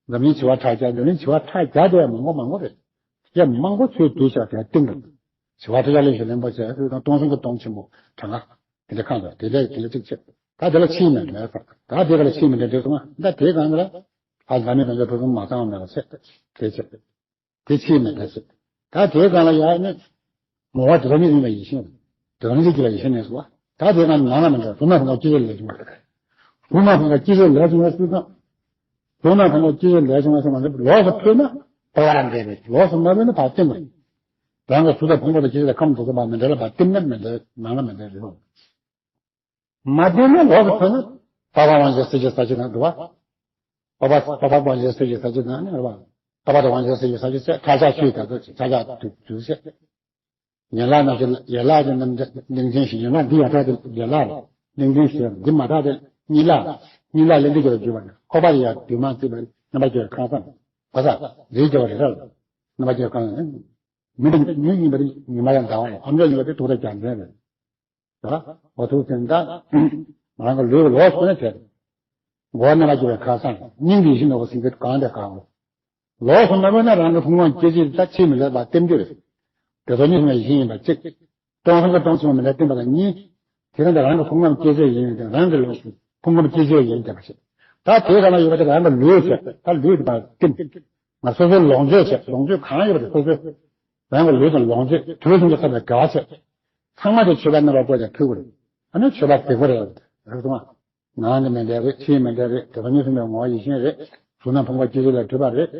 འཛམ་གླིང་བྱེ་བ་ཕྲག་བརྒྱ། འཛམ་གླིང་བྱེ་བ་ཕྲག་བརྒྱ་དེ་མང་པོ་མང་པོ་རེད། ཡ་མང་པོ་ཚོའི་དུ་ཤ་དེ་སྟེང་དུ། བྱེ་བ་ཕྲག་བརྒྱ་ལས་ཤོད་ལེན་པོ་བྱས་ཨུ་དང་སྟོང་གསུམ་གྱི་སྟོང་ཆེན་པོ་གྲངས་ཀ། དེ་འདྲ་ཁང་དུ་དེ་འདྲ་དེ་འདྲ་གཅིག་བྱེད། ད་དེ་ལ་ཕྱིའི་མེ་མེད་ཟེར། ད་དེ་ག་ལ་ཕྱིའི་མེ་འདྲ་འདྲ་སོང་ང་ད་དེའི་སྒང་ལ། ཨ་འཛམ་གླིང་དོན་བྱེད་ཕུན་སུམ་མ་ཚང་བ་མེད་པ་བྱེད། དེ་བྱེད། དེ་ཕྱིའི་མེ་འདྲ་ཟེར། ད་དེའི་སྒང་ལ་ཡ་ནི། ངོ་བོ་དེ་དག་ཉིད་ཡིན་པའི་ཡེ་ཤེས། དེ་དག་ཉིད་ཀྱི་ལ་ཡེ་ཤེས་ནས་སོ། ད་དེའི་སྒང་ནང་ལ་མི་འདྲ། གཟུགས་ནང་ཕུང་པོ་སྐྱེ་མཆེད་ལས་བྱུང་བ་རེད། གཟུགས་ནང་ཕུང་པོ་སྐྱེ་མཆེད་ལས་བྱུང་བ་སུ་དང་། གཟུགས་ནང་ཕུང་པོ་སྐྱེ་མཆེད་ལས་བྱུང་བ་སུ་མ་འདྲ། ལོགས་སུ་འཕོས་ན་ཕལ་པ་རང་འགལ་རེད། ལོགས་སུ་མ་འཕོས་ན་ཕར་བསྟིམ་པ། རང་གི་གཟུགས་དང་ཕུང་པོ་དང་སྐྱེ་མཆེད་དང་ཁམས་དེ་ཚོ་ཕར་མི་འདྲ་ལ་ཕར་བསྟིམ་ན་མི་འདྲ། ནང་ལ་མི་འདྲ་རེད། མ་བསྟིམ་ན་ལོགས་སུ་འཕོས་ན། འཕགས་པ་དབང་ཆེན་སྲས་ཀྱི་ས་བཅད་ནང་འདུག་བ། འཕགས་པ་འཕགས་པ་དབང་ཆེན་སྲས་ཀྱི་ས་བཅད་ནང་ནི་རེད་བ། འཕགས་པ་དང་དབང་ཆེན་སྲས་ཀྱི་ས་བཅད་ཚེ་ཕྲ་ཕྱག་ཆོས་དག་ཚོ་ཕྲ་ཕྱག་དུ་དུ་ཚེ། ཡན་ལག་རྣམས་ཀྱི་ཡན་ལག་གི་རྣམ་གླིང་ཕྲན་བཞི། ཡན་ལག་འདི་ཡང་དག་སྟེ་ཡན་ལག་རེད། གླིང་ཕྲན་བཞི། འདི་མ་དག་སྟེ་གཉིས་ལ། གཉིས་ལ་ལས་འདི་སྐྱེ་བར་འགྱུར་བ་ནི། ཁོག་པ་ཡི་ཡང་དུས་མ་བརྩིས་པའི་རྣམ་པར་སྐྱེ་བའི་ཁང་བཟང་། གོ་ས། ལས་སྐྱེ་བ་རེ་རེ་ལ། རྣམ་པར་སྐྱེ་བའི་ཁང་བཟང་། མི་འདི་མི་ཡིན་པ་དེ་ཉི་མ་ཡང་ཟླ་བ་ཡང་ཨ་མྲོད་ཡིན་པ་དེ་ཐུགས་རྗེ་རྒྱལ་མཚན་རེད། ད་འོ་ཐུགས་སེམས་ད། ང་རང་གི་ལུས་ལོགས་སུ་ནས་བྱས། མགོ་བ་རྣམ་པར་སྐྱེ་བའི་ཁ་སང་སྙིང་གི་ཡིད་བཞིན་ནོར་བུ་སེང་གེ་གང་དེ་གང་། ལོགས་སུ་མ་བོས་ན་རང་གི་ཕུང་པོ་སྐྱེ་མཆེད་ད་ཕྱིའི་མེ་ལས་པ་བསྟིམ་རྒྱུ་རེད། དེ་ཚོ་གཉིས་སུ་མེད་ཡིད་བཞིན་ཡིན་པ་གཅིག་སྟོང་གསུམ་གྱི་སྟོང་ཆེན་པོ་མེ་ལས་བསྟིམ་པ་དང་གཉིས། དེ་རང་དང་རང་གི་ཕུང་པོ་སྐྱེ་མཆེད་ཡིན་ཡིན་ཏེ་རང་གི་ལུས་ཕུང་པོ་སྐྱེ་མཆེད་ཡིན་ཏེ་མ་ཤེས། ད་དེ་ག་ན་ཡོད་པ་དེ་རང་གི་ལུས་བྱས་ད་ལུས་དེ་མ་བསྟིམ། ང་སོ་སོའི་ལོངས་སྤྱོད་བྱས་ལོངས་སྤྱོད་གང་ཡོད་པ་དེ་སོ་སོའི། རང་གི་ལུས་དང་ལོངས་སྤྱོད་དུས་གསུམ་གྱི་ས་དང་འགལ་བ་བྱས། ཚང་མ་དེ་མཆོད་པའི་རྣམ་པར་བཀོད་དེ་ཕུལ་དགོས་རེད། ཨ་ནི་མཆོད་པ་སྡིག་པ་རེད། རེད་སོང་ང་། ནང་གི་མེ་འདྲ་རེད། ཕྱིའི་མེ་འདྲ་རེད། དེ་ཚོ་གཉིས་སུ་མེད་ངོ་བོ་ཡིད་བཞིན་རེད། གཟུགས་ནང་ཕུང་པོ་སྐྱེ་མཆེད་ལས་གྲུབ་པ་རེད།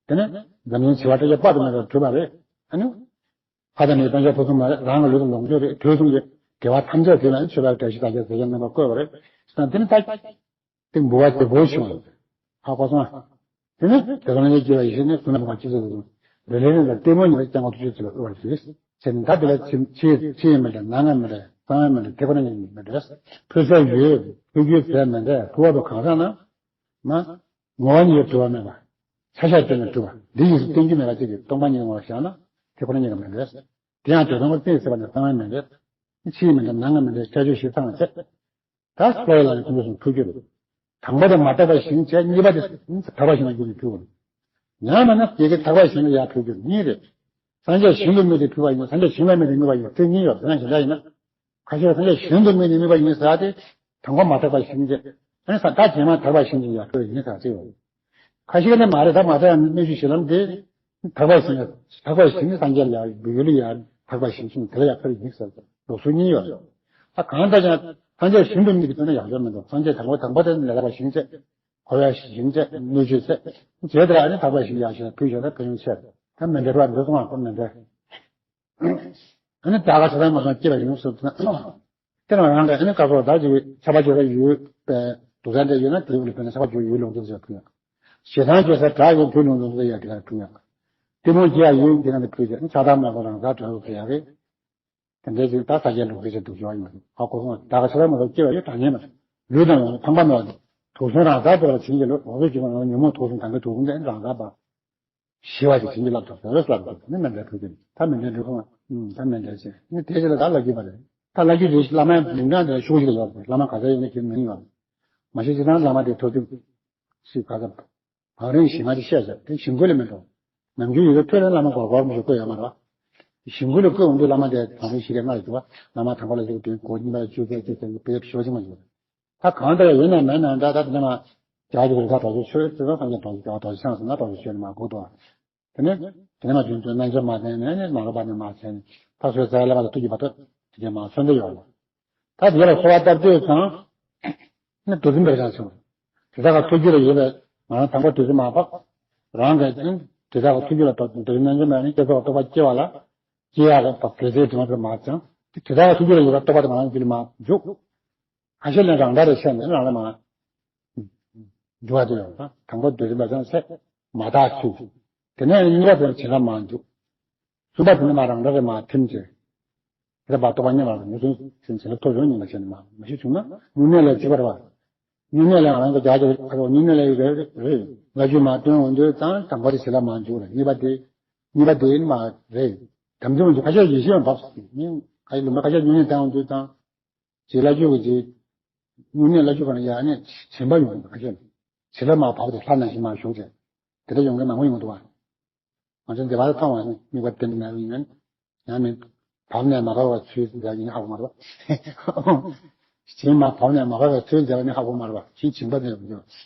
དེ་ནས་འཛམ་གླིང་བྱེ་བ་ཕྲག་བརྒྱ་དཔག་ཏུ་མེད་པ་གྲུབ་པ་རེད། ཨ་ནི། ལྷ་དང་མིའི་དོན་བྱེད་ཕུན་སུམ་མ་རེད། རང་གི་ལུས་དང་ལོངས་སྤྱོད་རེད། དུས་གསུམ་གྱི་དགེ་བ་ཐམས་ཅད་དེ་ལ་ནི་མཆོད་པའི་བཀྲ་ཤིས་རྟགས་བརྒྱད་རྫས་སྦྱོར་རྣམ་པར་བཀོད་པ་རེད། དེ་ནི་ད། དེ་འབུལ་བ་དེ་འབུལ་བྱུང་བ་ཧ་གོ་སོང་ང་། དེ་ནི་དེ་ཚོ་ནི་སྐྱེ་བ་ཡེ་ཤེས་ནི་གཟུགས་ནང་ཕུང་པོ་སྐྱེ་མཆེད་དུ་ རེ་རེ་ནས་ལྟད་མོ་ཉིད་ལ་སྤྱང་བ་ཐུགས་རྗེ་ཆེ་ལ་དབུལ་བར་བྱེད། ཟེར་ནས་ད་དེ་ལ་ཕྱི་ཕྱི་ཕྱི་ཡི་མི་འདྲ་ནང་གི་མི་འདྲ་གསང་བའི་མི་འདྲ་དེ་ཁོ་ན་ཉིད་མི་འདྲ། ཕུལ་ས་ཡོད་ཕུལ་རྒྱུའི་ཟས་མི་འདྲ་ཕུལ་བ་དང་གང་ཟག་ན་མ་ངོ་བོ་ཉིད་གྲུབ་པ་མེད་པ། ཆ་ཤས་བརྟེན་ནས་གྲུབ་པ་འདི་ཡིན་ཟེར་བསྟན་རྒྱུ་མེད་པ་གཅིག་གིས་སྟོང་པ་ཉིད་ངོ་བོར་བཞག་ན་དེ་ཁོ་ན་ཉིད་ཀྱི་མི་འདྲ། དེ་ཡང་དེ་སྟོང་པར་བརྟེན་ཟེར་བ་ནི་གསང་བའི་མི་འདྲ། ཕྱི་ཡི་མི་འདྲ་ནང་གི་མི་འདྲ་ཁྱད་ཆོས་བཞི་ཚང་བ་བྱས། ད་ལྷོ་ཡི་ལ་ནི་ཁོང་ཚོ་གསུམ་ཕུལ་རྒྱུ་རེད། དང་པོ་དེ་མ་དག་པ་ཞིང་བྱས། གཉིས་པ་དེ་དག་པ་ཞིང་ལ་འགྱུར་ནས་ཕུལ་བ་རེད། ཡང་མིན་ན་དེ་གའི་དག་པ་ཞིང་ལ་ཡར་ཕུལ་རྒྱུ་གཉིས་རེད། སངས་རྒྱས་ཞིང་དུ་དམིགས་ཏེ་ཕུལ་བ་ཡིན། སངས་རྒྱས་ཞིང་ལ་དམིགས་ཏེ་དམིགས་པ་ཡིན། དེ་གཉིས་ཡོད་ཟེར་ན་གཞན་དག་ཡིན་ན། ཁ་ཤས་སངས་རྒྱས་ཞིང་དུ་དམིགས་ནས་དམིགས་པ་ཡིན་ཟེར་ཏེ། དང་པོ་མ་དག་པ་ཞིང་བྱས། ཨ་ནི་ས་ད་རྗེས་མ་དག་པ་ཞིང་བྱས་ཡར་ཕུལ་བ་ཡིན་ཟེར་ཏེ་ཡོད། ཁ་ཤས་ནི་མ་རེད། ད་མ་དག་ཡང་སྣོད་བཅུད་གཞི་ལམ་དེ། དག་པ་ཞིང་། དག་པ་ཞིང་སངས་རྒྱས་ལ་ཡར་འབུལ་ཡུལ་ལ་ཡར་དག་པ་ཞིང་ཞིང་དེ་ལ་ཡར་ཕུལ་ཡིན་ཟེར་ཏེ་ལུགས་སྲོལ་གཉིས་ཡོད། ད་གང་ལྟར་ཀྱང་སངས་རྒྱས་ཞིང་དུ་དམིགས་ཏེ་ཕུལ་ན་ཡག་ཤོས་མི་འདུག་སངས་རྒྱས་དང་པོ་དང་པོ་དེ་ནི་ལས་དག་པ་ཞིང་བྱས། འཁོར་བའི་ཞིང་བྱས། སྣོད་བཅུད་བྱས། རྗེས་དེར་ཨ་ནི་དག་པ་ཞིང་ཡག་ཤོས་ཕུལ་ཤོག་ད་ཕན་ཡོན་ཆེ། ད་མི་འདྲ་བ་འདི་སོང་བ་ཁོ་མི་འདྲ། ཨ་ནི་ད་ག་ས་ད་མ་སོང་སྐྱེ་བ་ཡོངས་སུ་དེ་རང་རང་གི་ཨ་ནི་བཀའ་སོགས་ད་ཅིག་ཆ་པ་ཅིག་ལ་ཡོད་པའི་དུག་རྩ་འདྲ་ཡོད་ན་དེ་ལ་ཕན་ན་ཆ་པ་ཅིག་ཡོད་ལུང་དུ་ཟེར་ཕུལ་ཡག་ཞེ་སྡང་སྐྱེ་ས་དགྲ་ཡོད་ཕུལ་ལུང་དུ་ཟེར་ཡག་དེ་ལ་ཕུལ་ཡག་གཏི་མུག་སྐྱེ་ཡག་ཡོད་འདི་ན་དེ་ཕུལ་ཡག་ཆགས་སྡང་མ་དགོས་རང་ག་གྲོལ་ཕུལ་ཡག་གི། དེ་འདྲའི་ཅིག་ད་ས་སྐྱའི་ལུགས་ཀྱི་ཆེད་དུ་སྦྱོར་ཡིན་པ་ཧ་གོ་སོང་། ད་ག་ཆ་ལ་མ་གཏོགས་སྐྱེ་བ་ཡོད་གྲངས་ངེས་མ་རེད། ལུས་དང་ཡང་ཕངས་པ་མེད་པ་དེ་དུག་གསུམ་རང་སར་བབས་པ་བྱིན་གྱིས་རློབས། འོ་ཟོ་གྱི་ཉོན་མོངས་དུག་གསུམ་གང་གི་དུག་གསུམ་དེ་རང་སར་བབས། ཞི་བ་ཞིག་བྱིན་གྱིས་བརླབ་ཏུ་གསོལ་ཟེར་བ་ནི་མཎྜལ་ཕུལ་རྒྱུ་ནི་ད་མཎྜལ་འབྲི་ཁོང་ད་མཎྜལ་བྱས་ནི་དེ་ཕྱིར་ད་ལབ་རྒྱུ་མ་རེད། ད་ལབ་རྒྱུ་རེད། བླ་མའི་མིང་གྲངས་དེ་ཤོག་ཞིག་ལ་ཡོད་རེད། བླ་མ་ག་ཚོད་ཡོད་ན་ཁྱེད་མིང་ཡོད་རེད། མ་གཞི་ཅི་ཐང་བླ་མ་དེ་ཐོབ་དུས་ཞིག་ག་ཚོད། བང་རིམ་བཞི་ལྔ་ཅིག་བཤད་ཟེར་དེ་ཞིང་ཁུལ་ལ་མི་འགྲོ། ནམ་རྒྱུན་ཡོད་ཚད་ཐོས་ལ་བླ་མ་སྒོར་སྒོར་མི་ཞིག་བསྐོས་ཡོད་མ་རེད་བ། ཞིང་ཁུལ་ལ་བསྐོས་འོང་དུས་བླ་མ་དེ་བང་རིམ་བཞི་ལས་ལྔ་ཡོད་འདུག་བ། བླ་མ་དང་པོ་ལ་ལུགས་དེ་སྒོར་གཉིས་པ་ལ་བཅུ་ཚེག་བཅུ་ཚེག་དཔེ་ཞོ་ཅིག་མ་ཡོད། ད་གང་ལྟར་ཡོད་ན་མེད་ན་འདྲ། ད་དེ་ནས་མ་རྒྱ་གི་རིག་པ་དོགས་ཆོས་ཆོས་ཚོད་སངས་རྒྱས་དོགས་ཆོས་དོགས་ཆོས་ཆང་སོང་ན་དོགས་ཆོས་ཆོས་ནས་མ་གོ་དོ། དེ་ནས་དེ་ནས་མ་དུས་ཚོད་རྣལ་འབྱོར་མ་བསྟེན་ནས་ནི་མ་རོགས་པ་ནས་མ་བྱས་ནས་ད་སོའི་རྩ་ལས་པ་ལ་ཐུགས་ཀྱི་བར་དོ་དེ་གས་མ་མཚོན་དེ་ཡོད་ལ། ད་དེ་ལ་གསོལ་བ་བཏབ་དུས་ཙང་། ནི་དུས་གསུམ་པའི་རང་བྱུང་། དེ་དག་གི་ཐུགས་རྒྱུད་ལ་ཡོད་པའི་ང་རང་དང་པོ་དུས་གསུམ་མ་འཕགས། རང་གི་དེ་དག་གི་ཐུགས་རྒྱུད་ལ་དོ་དོ་ནན་ཙམ་མེད་ནི་སྐྱེ་སོགས་རྟོག་པ་སྐྱེ་བ་ལ་སྐྱེ་ཡག་གི་བག་གེ་སའི་དྲི་མ་དེ་མ་ཙང་དེ་དེ་དག་གི་ཐུགས་རྒྱུད་ལ་ཡོད་པའི་རྟོག་པ་དེ་ང་རང་རྒྱུད་ལ་མ་འཇུག་ཁ་ཤས་ལ་རང་འདྲ་རེ་བཤད་ནས་རང་ལ་མ་འགྱུར་བ་དེ་ཡོང་ད་དང་པོ་དུས་གསུམ་པ་ཙང་ཚེ་མ་དག་ཚུལ། དེ་ནས་གཉིས་པ་དེ་བྱིན་རླབས་མ་འཇུག་གསུམ་པ་དེ་ནི་མ་རང་འདྲ་རེ་མ་ཐིམ་ཚེ། རེ་བ་རྟོགས་པ་ཉམས་པ་ལ་ངོས་བཟུང་ཞིང་བྱིན་རླབས་ཐོབ་ཡོང་ཉིན་ལ་བྱས་ནས་མ་མ་ཤི་བྱུང་ན་སྨྱུང་གནས་ལས་གཅིག་པ་རེད་བ། སྨྱུང་གནས་ལས་ང་རང་གི་རྒྱ་ཆེ་ཁ་ཐོག་སྨྱུང་གནས་ལས་རེད་རེད། བླ་རྒྱུད་མ་བཏོན་འོང་དུས་ཙང་དང་པོ་དེ་བྱིན་རླབས་མ་འཇུག་རེད། གཉིས་པ་དེ་གཉིས་པ་དེ་ནི་མ་རེད། དམ་ཚིག་མ་འཇུག་ཁ་ཤས་ཡེ་ཤེས་མ་བབས་སོང་། ཁ་ཤས་ལུང་པ་ཁ་ཤས་སྨྱུང་གནས་བཏོན་འོང་དུས་ཙང་། རྗེ་བླ་རྒྱུད་ཀྱི་རྗེ། སྨྱུང་གནས་བླ་རྒྱུད་ཁ་ནས་ཡར་ནས་བྱིན་པ་ཡོང་གི་ཁ་ཤས་ལ། བྱིན་རླབས་མ་བབས་དེ་ལྷ་ནང་བཞིན་མ་བཞུགས་ཏེ། དེ་འདྲ་ཡོང་མཁན་མང་པོ་ཡོང་འདུག་བ། ང་ཚོ་འདི་བར་མཐོང་བ་ནི་དམིགས་པ་གཏན་ནས་མེད་པ་ཡིན་ན། ཡང་མིན། བབས་ནས་མ་བབས་པ་ཚུལ་མཛད་ཡིན་ཧ་གོ་མ་རེད་བ། བྱིན་མ་བབས་ནས་མ་བབས་པ་ཚུལ་མཛད་ནི་ཧ་གོ་མ་རེད་བ། བྱིན་བྱིན་པ་ནས་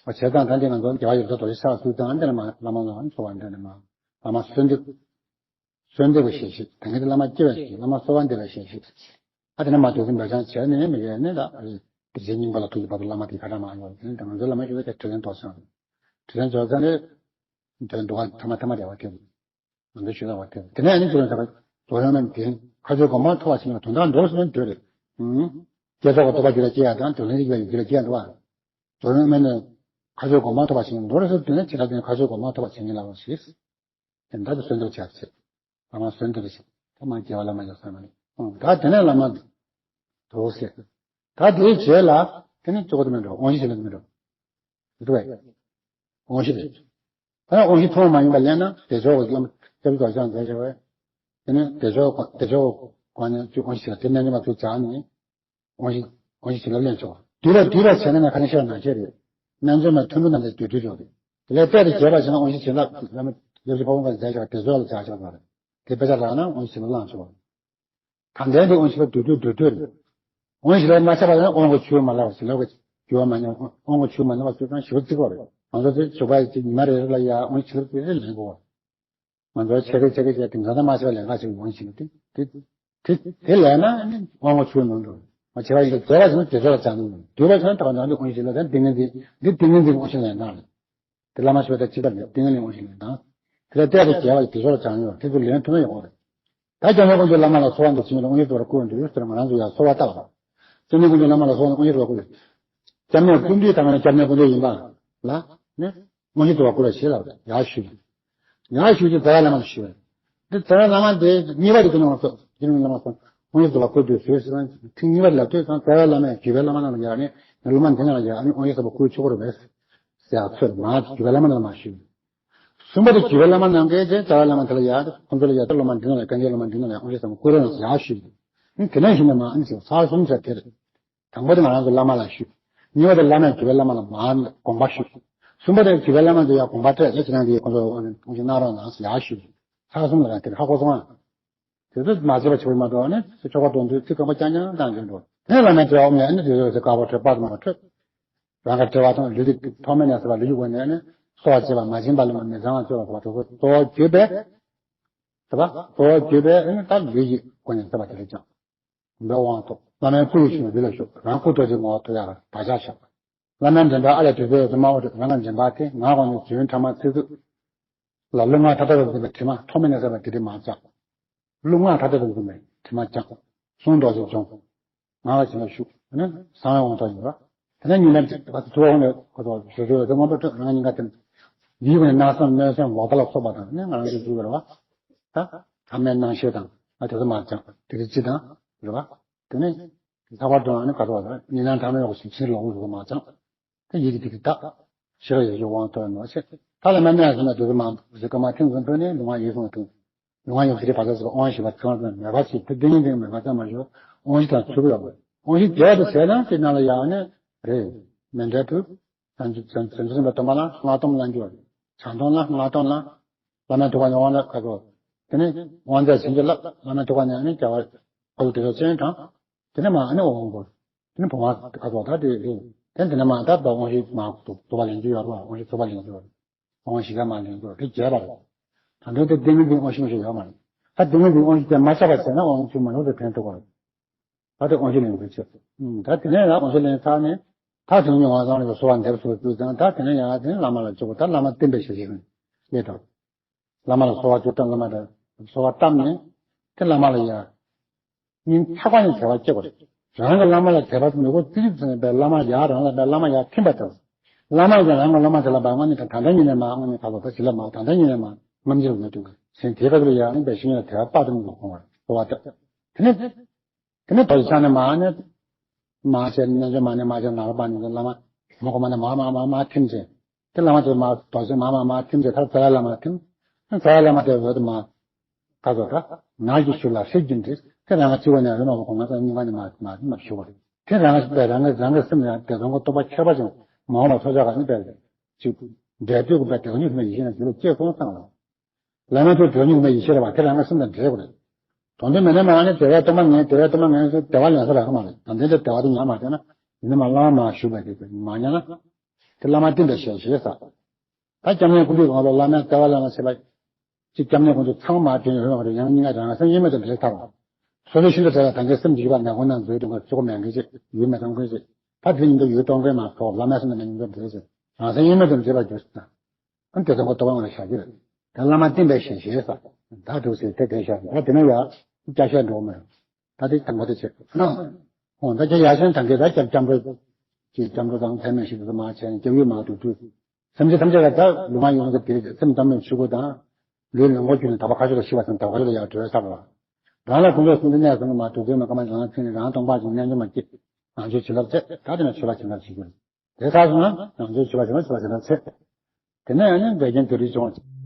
བྱེད་སྟངས་ད་འདི་ང་ཚོ་རྒྱལ་བ་ཡོད་ཚད་རྡོ་རྗེ་ཤར་ཚུལ་དང་འདི་ནས་མ་བླ་མ་ལ་འཚོ་བ་འདི་ནས་མ་བླ་མ་གསོལ་འདེབས། གསོལ་འདེབས་པ་ཞལ་བཞེས། ད་ངས་བླ་མ་སྐྱེ་བའི་ཞལ་བཞེས། བླ་མ་གསོལ་བ་འདེབས་པའི་ཞལ་བཞེས། ཨ་དེ་ནས་མ་དུས་གསུམ་པ་ཅང་བྱས་ནས་མི་ཡས་ནས་ད་དེ་རྗེ་སྙིང་པོ་ལ་ཐུག་གི་བར་དུ་བླ་མ་དེ་ཁ་གྲངས་མང་ཡོད་དེ་ནས་ང་ཚོའི་བླ་མ་ཞུ་བའི་དེ་དྲིན་ལན་རྡོར་སོང་། དྲིན་ལན་རྡོར་ཚར་ནས་དོན་འདུག་ག་ཐ་མ་ཐ་མ་རེ་བ་དེ་ང་ཚོའི་ཞུ་ལ་བ་དེ་དེ་ནས་ཨ་ནི་ཚུར་ལ་ད་རྡོར་ཡོང་ན་དེ་ཁ་ཆོས་གོང་མ་ཐོབ་པ་ཞིག་ལ་དོན་དག་འདོར་སོང་འདོད་རེད། སྐྱེ་སོགས་ཀྱི་རྟོག་པ་རྒྱུད་ལ་སྐྱེ་ཡ་དང་དོན་ལས་རིགས་པའི་རྒྱུད་ལ་སྐྱེ་ཡ་འདུག་བ། རྡོར་ཡོང་ན་ནི་ཁ་ཆོས་གོང་མ་ཐོབ་པ་ཞིག་འདོར་སོང་དུས་ན་ཇི་ལྟར་དེ་ཁ་ཆོས་གོང་མ་ཐོབ་པ་ཞིག་ལ་བ་ཞིག་དེ་འདྲ་དུ་གསོལ་འདེབས་བྱ་ཚེ། བླ་མ་གསོལ་འདེབས་ཤིག་ད་མ་རྒྱལ་བ་བླ་མ་ཡོད་ས་མ་རེད། ད་དེ་ནས་བླ་མ་འདུག་ཟེར། ད་དེའི་རྗེས་ལ་དེ་ནས་གཙོ་བོ་དེ་མི་འགྲོ། དབང་བཞི་ཞིག་ལ་མི་འགྲོ། འདུག་བས། དབང་བཞི་རེད། ད་དབང་བཞི་ཐོག་མ་ཡིན་པ་ལས་ན་དེ་ཚོ་གི་བླ་མ་སྐྱབས་རྗེ་རྡོ་རྗེ་འཆང་མཛད་བྱ་བས། དེ་ནས་དེ་ཚོ་དེ་ཚོ་གོང་ནས་ཚུར་དབང་བཞི་ཞིག་ལ་དེ་ནས་ནི་མ་ཚུར་བྱ་ནས། དབང་བཞི། དབང་བཞི་བྱིན་རླབས་ལེན་ཆོག་བསྡུས་པ་བསྡུས་པ་བྱས་ན་ནི་ཁ་ནས་བཤད་ན་ཆེ་རེད། རྣལ་འབྱོར་མའི་ཐོན་ཕུ་རྣམས་ལས་བསྡུས་བསྡུས་ཆོག་རེད། དེ་ལས་དཔེ་དེ་རྒྱས་པ་བྱས་ན་དབང་བཞི་བྱིན་རླབས་ལ་མི་ལེགས་བཤད་ཕ་བོང་ཁ་མཛད་ཆོག་དེ་ཚོ་ལ་བྱ་ཆོག་པ་རེད། དེ་དཔེ་ཆ་རག་ན་དབང་བཞི་བྱིན་རླབས་བླང་ཆོག་རེད། ད་ལན་དེ་དབང་བཞི་ལ་བསྡུས་བསྡུས་བསྡུས་བསྡུས་རེད། དབང་བཞི་ལ་མ་ཆགས་པ་ཡང་དབང་གི་ཆུ་མ་ལ་བ་བྱིན་རླབས་ཀྱི་རྒྱུ་བ་མ་ཉམས། དབང་གི་ཆུ་མ་ལ་བ་ཚུལ་དང་ཞུ་བ་བརྩི་དགོས་རེད། ང་ཚོ་དེ་ཞོགས་པ་ཡི་ཉི་མ་རེ་རེ་ལ་ཡ་དབང་བཞི་བྱིན་རླབས་དེ་རེ་ལེན་དགོས་རེད། ང་ཚོ་ཆེ་གེ་ཆེ་གེ་བྱས་དེང་སང་ད་མ་བྱས་པ་ལས་ཀ་ཞིག་འོང་ཞིག་དེ་དེ་དེ་དེ་ལས་ན་ནི་དབང་པོ་ཆུ་ནང་དུ་མ་བྱས་པ་ཡིན་ཏེ་བྱས་པ་ཞིག་དེ་ཚོ་ལ་བྱ་ནི་འདུས་པ་ཆུ་ནང་དུ་དབང་ཞིག་ལ་ད་ཏིང་ངེ་འཛིན་འདི་ཏིང་ངེ་འཛིན་དབང་ཞིག་ལས་ན་རེད། དེ་བླ་མ་ཞུ་བ་ད་ཅི་ལྟར་ཡོད་ཏིང་ངེ་འཛིན་དབང་ཞིག་ལས་ན་དེ་ལ་བལྟས་པ་བྱས་པ་དེ་ཚོ་ལ་བྱ་ནི་ཡོད་དེ་ཚོ་ལེན་ཐུབ་ན་ཡོང་གི་རེད། ད་སྐྱབས་གནས་དཀོན་མཆོག་བླ་མ་ལ་གསོལ་བ་འདེབས་ཕྱིན་ལ་དབང་ཞིག་དུ་བར་བསྐུར་འདུག་ཟེར་ང་རང་ཚོ་ཡར་གསོལ་བ་བཏབ་པ། སྐྱབས་གནས་དཀོན་མཆོག་བླ་མ་ལ་གསོལ་བ་དབང་ཞིག་དུ་བར་བསྐུར། སྐྱབས་གནས་ཀུན་འདུས་དང་ནི་སྐྱབས་གནས་ཀུན་འདུས་ཡིན་པ་ལ་ནི། དབང་བཞི་དུ་བ་བསྐུར་བ་ཞེས་ལབ་ཡར་ཞུས། ཡར་ཞུ་རྒྱུ་རྩ་བའི་བླ་མ་ལ་ཞུ་བས། འདི་རྩ་བའི་བླ་མ་དེ་གཉིས་པ་དེ་ཀུན་སློང་སོགས་ཀུན་སློང་བླ་མ་སོགས་དབང་ཡོད་དུ་བ་བཀོད་དུ་ཟོས་ཟེར་ན་ཐེངས་གཉིས་པ་ལ་ལྟོས་ཙང་རྩ་བའི་བླ་མས་བརྒྱུད་པའི་བླ་མ་རྣམས་ལ་ཡར་ནས་ངའི་སློབ་མ་འདི་རྣམས་ལ་ཡར་ནས་དབང་ཡོད་ཟབ་པོ་བཀོད་ཆོག་གི་རེད་པས་ཟེར་ཡག་ཚོད་མ་བརྒྱུད་པའི་བླ་མ་རྣམས་ལ་མ་ཞུས། གསུམ་པ་དེ་བརྒྱུད་པའི་བླ་མ་རྣམས་ཀྱིས་དེ་རྩ་བའི་བླ་མ་དེ་ལ་ཡར་ཁོང་ཚོ་ལ་ཡར་དེ་སློབ་མ་འདི་རྣམས་ལ་བཀའ་འགྱུར་སློབ་མ་འདི་རྣམས་ལ་དབང་ཡོད་ཟབ་པོ་བཀོད་རོགས་གནང་ཟེར་ཡག་ཞུས། དེ་ནས་གཞི་ནས་མ་ཨ་ནི་ཚར་གསུམ་ཟེར་དེ་རེད། དང་པོ་དེ་ང་རང་ཚོ་བླ་མ་ལ་ཞུས། གཉིས་པ་དེ་བླ་མས་བརྒྱུད་པའི་བླ་མ་ལ་མར་དགོངས་པ་ཞུས། གསུམ་པ་དེ་བརྒྱུད་པའི་བླ་མ་ཚོ་ཡར་དགོངས་པ་སྤྲད་ལ་ཁྱེད་རང་གིས་ཁོང་ཚོ་དབང་ཞུ་གནང་རོགས་གནང་ཟེར་ཡར་ཞུས། ཚར་གསུམ་ལ་རང་དེར་ཧ་གོ་སོང་ཨ། དེ་ཚོ་མ་བརྗེད་པ་བྱེད་པ་མ་གཏོགས་ནི་ཆོ་ག་གཏོང་དུས་ཚིག་རྐང་པ་རྐྱང་རྐྱང་བཏང་གི་འགྲོ། དེ་བླ་མའི་དྲི་བ་ཨོ་མ་ཨ་ནི་དེ་ཚོ་དཀར་པོ་འཕྲོད་པ་དུ་མ་འཕྲོད། རང་གི་དྲི་བ་དང་ལུས་ཀྱི་ཐོག་མེད་ནས་ཟེར་བ་ལུས་ཀྱི་སྒོ་ནས་ནི་གསོ་བ་བྱེད་པ་མ་བྱིན་པ་ལ་མི་ཚང་བ་བཅོས་པ་གོ་བ་དེ་ཚོ་གཙོ་བོ་བརྒྱུད་པའི་ཟེར་བ་གཙོ་བོ་བརྒྱུད་པའི་ཨ་ནི་ད་ལུས་ཀྱི་སྒོ་ནས་ཟེར་བ་དེ་རེད་ཀྱང་། འདི་དབང་ཐོབ། བླ་མའི་སྐུ་ཡི་ཞིང་འདི་ལ་ཞུགས། རང་སྐུ་རྡོ་རྗེའི་ངོ་བོ་ཐོབ་ཡག་ལ་བག་ཆགས་བཞག། བླ་མའི་འདྲེན་པ་ཨ་ལས་དུས་ཚོད་སུ་མ་འོ་དེ་རང་གི་འདྲེན་པ་དེ་ང་གོང་ནས་རྫུན་ཕྲ་མ་ཚིག་རྩུབ་ལ་ལུས་ངག་ཐ་དད་དུ་འཛིན་པའི་དྲི་མ་ཐོག་མེད་ནས་ཟད་པ་དེ་དེ་མ་བཅག། ལུས་ངག་ཐ་དད་དུ་འཛིན་པའི་དྲི་མ་བཅག། གསུང་རྡོ་རྗེ་སྦྱོང་། ང་ལ་བྱིན་རླབས་ཞུགས། ཨ་ནི་གསང་བའི་དབང་ཐོབ་ཡིན་པ། དེ་ནས་ཉིན་ལན་གཅིག་ད་ཚོ་ཧོ་ནས་ཁོ་ཚོ་བཟོ་བཟོ་བཟོ་མ་པ་ཁྲོད་རང་ཉིན་ག་དེ་འདིའི་སྒོ་ནས་སྣང་བསམ་མནོ་བསམ་ལོག་ལྟ་ལ་སོགས་པ་དང་ནི་ང་རང་ཚོ་བཟོ་བར་བ། ད་ཐ་མའི་སྣང་ཤས་དང་ཨ་དེ་ཚོ་མ་བཅག་དེ་གི་སྤྱི་དང་རེད་བ། དེ་ནས་ལྷག་པར་དུ་ནི་ག་ཚོད་བ་ཉིན་ལན་ཐ་མའི་འོག་ཞིག་ཕྱིར་ལོག་བཟོ་མ་བཅག་ད་ཡིད་ཀྱི་ཐིག་གི་བདག་ཤེས་རབ་ཡེ་ཤེས་དབང་ཐོབ་ནོ་ཞེས། ད་ལ་མ་གནས་ཟིན་ན་དེ་ཚོ་མ་གཟིགས་ཀ་མ་ཐིམ་ཟིན་པོ་ནས་ལུང་བ་ཡིད་བཟུང་ཐིམ། ལུང་བ་ཡོད་ཚེ་བར་ཆད་སོགས་དབང་ཞི་བ་ཚང་ཙམ་མེད་པ་ཞིག་དེ་ཏིང་ངེ་འཛིན་མེད་པ་ཙམ་མ་ཞོག་དབང་ཞི་དང་ཚུལ་ཡོད་པ། དབང་ཞི་རྒྱས་པ་དེ་ཟེར་ན་དེ་ནང་ལ་ཡང་ནི་རེད། མཎྜལ་ཕུལ། བྱང་ཆུབ་བྱང་ཆུབ་སེམས་དཔའ་སྟོན་པ་ལ་སྔགས་སྡོམ་བླང་རྒྱུ། བྱང་སྡོམ་ལ་སྔགས་སྡོམ་ལ། བླ་མའི་ཐུགས་ཀ་ནས་དབང་ལ་ཁ་ཚོ། དེ་ནས་དབང་རྫས་བྱིན་གྱིས་བརླབས། བླ་མའི་ཐུགས་ཀ་ནས་ནི་རྒྱལ་བ་ཁ་ལུ་དེ་ཚོ་ཅན་དང་། དེ་ནས་མ་ཨ་ནི་འོང་དགོས། དེ་ནས་བུང་བ་ཁ་ཚོ་ད་དེ་རེད། དེ་དེ་ནས་མ་ད་ད་དབང་ཞི་མ་ཐུབ་པ་ལེན་རྒྱུ་ཡོད་རེད་བ། དབང་ཞི་ཐུབ་པ་ལེན་རྒྱུ་ཡོད་རེད། དབང་ཞི་ཀ་མ་ལེན་རྒྱུ་དེ་རྒྱས་པ་རེད། ད་འདོད་དེ་ཏིང་ངེ་འཛིན་དབང་ཞི་དབང་ཞི་ཡོད་མ་རེད། ད་ཏིང་ངེ་འཛིན་དབང་ཞི་དེ་མ་ཆགས་པ་བྱས་ན་དབང་ཞི་མ་ཡོང་དུ་ཕན་ཐོགས་པ་རེད། ད་དེ་དབང་ཞི་ལེན་དགོས་ཆེ། ད་དེ་ནས་ཡང་དབང་ཞི་ལེན་ཚར་ནས་ད་དེ་ཉིད་དབང་བཟང་ལ་གསོལ་བ་འདེབས་སོ་དུས་ཙང་ད་དེ་ནས་ཡང་དེ་ནས་བླ་མ་ལ་བཅུག་ད་བླ་མ་བསྟེན་པའི་ཞལ་བཞེས་ལས་དང་། བླ་མ་ལ་གསོལ་བ་བཅུག་ད་བླ་མ་ལ་གསོལ་བ་བཏབ་ནས་དེ་བླ་མ་ལ་ཡང་སྙིང་ཐག་པ་ནས་དད་པ་སྐྱེ་དགོས། རང་གི་བླ་མ་ལ་དད་པ་མི་དགོས་ཙི་ཙི་ཙི་ནས་བླ་མ་ཡར་རང་ལ་བླ་མ་ཡར་ཐིམ་པ་དང་། བླ་མ་ཡང་རང་གི་བླ་མ་དེ་ལ་བ་དངོས་གནས་ད་ད་ལྟ་ཉིད་ནས་མ་དངོས་གནས་ད་ལོ་ད་ཞི་ལ་མ་ད་ལྟ་ཉིད་ནས་མ་སྔོན་ཆད་ལ་ཡོད་དུས་སེམས་དེ་ག་ཚོད་ཡང་ནི་པའི་ཤིང་ལ་དད་པ་སྤར་དུ་མི་དགོས་གོང་བར་གསོལ་བ་བཏབ། དེ་ནས། དེ་ནས་རྡོ་རྗེ་འཆང་ནས་མར་ནས། མར་བྱས་ནས་རྣལ་འབྱོར་མ་ནས་མར་བྱས་ནས་ནཱ་རོ་པ་ནས་བླ་མ། མོ་གོ་མ་ནས་མར་མར་མར་མར་ཐིམ་བྱས། དེ་བླ་མ་དེ་མར་རྡོ་རྗེ་མར་མར་མར་ཐིམ་བྱས་ད་རྩ་བའི་བླ་མ་ཐིམ། རྩ་བའི་བླ་མ་དེ་འོད་དུ་མར། ག་ཚོད་ད། ནགས་ཀྱི་ཤུལ་ལ་ཧྲིལ་གྱིས་འདྲིས། དེ་རང་གི་སྤྱི་བོ་ནས་རིམ་པ་བུ་གོང་མ་ཚང་སྙིང་ག་ནས་མར་མར་མར་ཞུ་བ་རེད། དེ་རང་གི་རང་གི་རང་གི་སེམས་ལ་བདེ་སྟོང་གི་རྟོགས་པ་ཁྱད་པར་ཅན་མ་འོངས་པ་འཚོ་བྱ་ག་ནི་པས། ཅིག་འབྲས་དུས་ཀྱི་པའི་བདེ་སྟོང་ཉིད་ཐོབ་པའི་ཡེ་ཤེས་ནི་རྒྱུད་ལ་སྐྱེས་སོང་བསམ་ལ། བླ་མའི་ཐུགས་དོན་ཉིད་མ་ཡིན་ཤེས་རེ་བ་དེ་རང་གི་སེམས་དང་འབྲེལ་དགོས་རེད། དོན་དུ་མེད་ན་མ་ནི་དེ་བས་སྟོང་པ་ངན་དེ་བས་སྟོང་པ་ངན་སོ་དེ་བ་ལེན་ས་རག་གི་མ་རེད། དམ་ཚིག་དེ་དེ་བ་དེ་ཉམས་མ་བྱས་ན་ཡིན་ན་མ་བླ་མ་མ་ཞུགས་པ་དེ་མ་ཉམས་ན། དེ་བླ་མ་བསྟེན་པའི་ཞལ་ཞེས་ཟེར། ད་སྐྱབས་གནས་ཀུན་འདུས་གང་ལ་བླ་མའི་རྩ་བ་བླ་མ་ཟེར་བ། ཅིག་སྐྱབས་གནས་ཀུན་འདུས་ཚང་མ་དེ་ཡོད་རེད། ཡང་སྙིང་ག་རང་སེམས་དབྱེར་མེད་དུ་འབྲེལ་ཚར་བ། སོ་སོའི་ཤིན་ཏུ་བྲལ་བ་དང་གི་སེམས་ཀྱི་ཡུལ་པ་ནས་ཁོ་ན་འཛུལ་དུས་ཀྱི་གཙོ་བོ་མེད་མཁན་ཅིག་ཡུལ་མེད་དང་ཀུན་ཅིག་ད་དེ་ཉིད་དུ་ཡུལ་སྟོང་ཀུན་མ་ཐོག་བླ་མའི་སེམས་དང་ཉིད་དུ་འབྲེལ་ཅིག་རང་སེམས་དབྱེར་མེད་དུ་འབྲེལ་བར་གྱུར་ཅིག་ཨ་ནི་དེ་ཚོ་ཁོ་ལྟ་བ་ངོ་ལ་བཞག་གི་རེད། ད་བླ་མ་བསྟེན་པའི་ཞལ་ཞེས་ཟེར། ད་འདུག་ཟེར་དེ་དེ་བཞག་ད་དེ་ནས་ཡར་སྐྱ་ཤད་འགྲོ་མེད། ད་དེ་དང་པོ་དེ་བྱེད་ན། འོ་ད་ཁྱེད་ཡར་ཤན་དང་གི་ད་སྐྱབས་སྐྱབས་འགྲོ། ཅིག་སྐྱབས་འགྲོ་དང་ཐལ་མེད་ཞིག་ཏུ་མ་བྱས་ནས་སྐྱབས་ཡུལ་མ་ཐུག་དུས། སེམས་ཅན་ཐམས་ཅད་ལ་ད་ལུས་ངག་ཡིད་གསུམ་གྱི་སེམས་ཙམ་མེད་ཆོས་སྐུ་དང་། ལུས་ལོངས་སྐུ་གྱུར་ནས་དག་པ་མཁའ་སྤྱོད་ལ་ཤི་བ་དང་དག་པ་ལ་ཡར་བྲོས་ཚར་བ། རང་ལ་ཀུན་རྫོབ་གསུམ་དུ་གནས་སོང་ན་མ་ཐུག་དུས་མ་སྐར་མ་ལང་ཚིག་ནས་རང་སྟོང་པ་ཞིག་རྣལ་འབྱོར་མ་སྐྱེས། རང་ཆོས་བྱིན་རླབས་ཚད་ད་དེ་ནས་ཆོས་ལ་བྱིན་རླབས་བྱེད་དགོས། དེ་ཚར་སོང་ན་རང་ཆོས་བྱིན་རླབས་བྱིན་རླབས་བྱིན་རླབས་ཚད། དེ་ནས་ཡང་ནི་འབད་བརྒྱན་དུ་རིག་སྦྱོང་བ།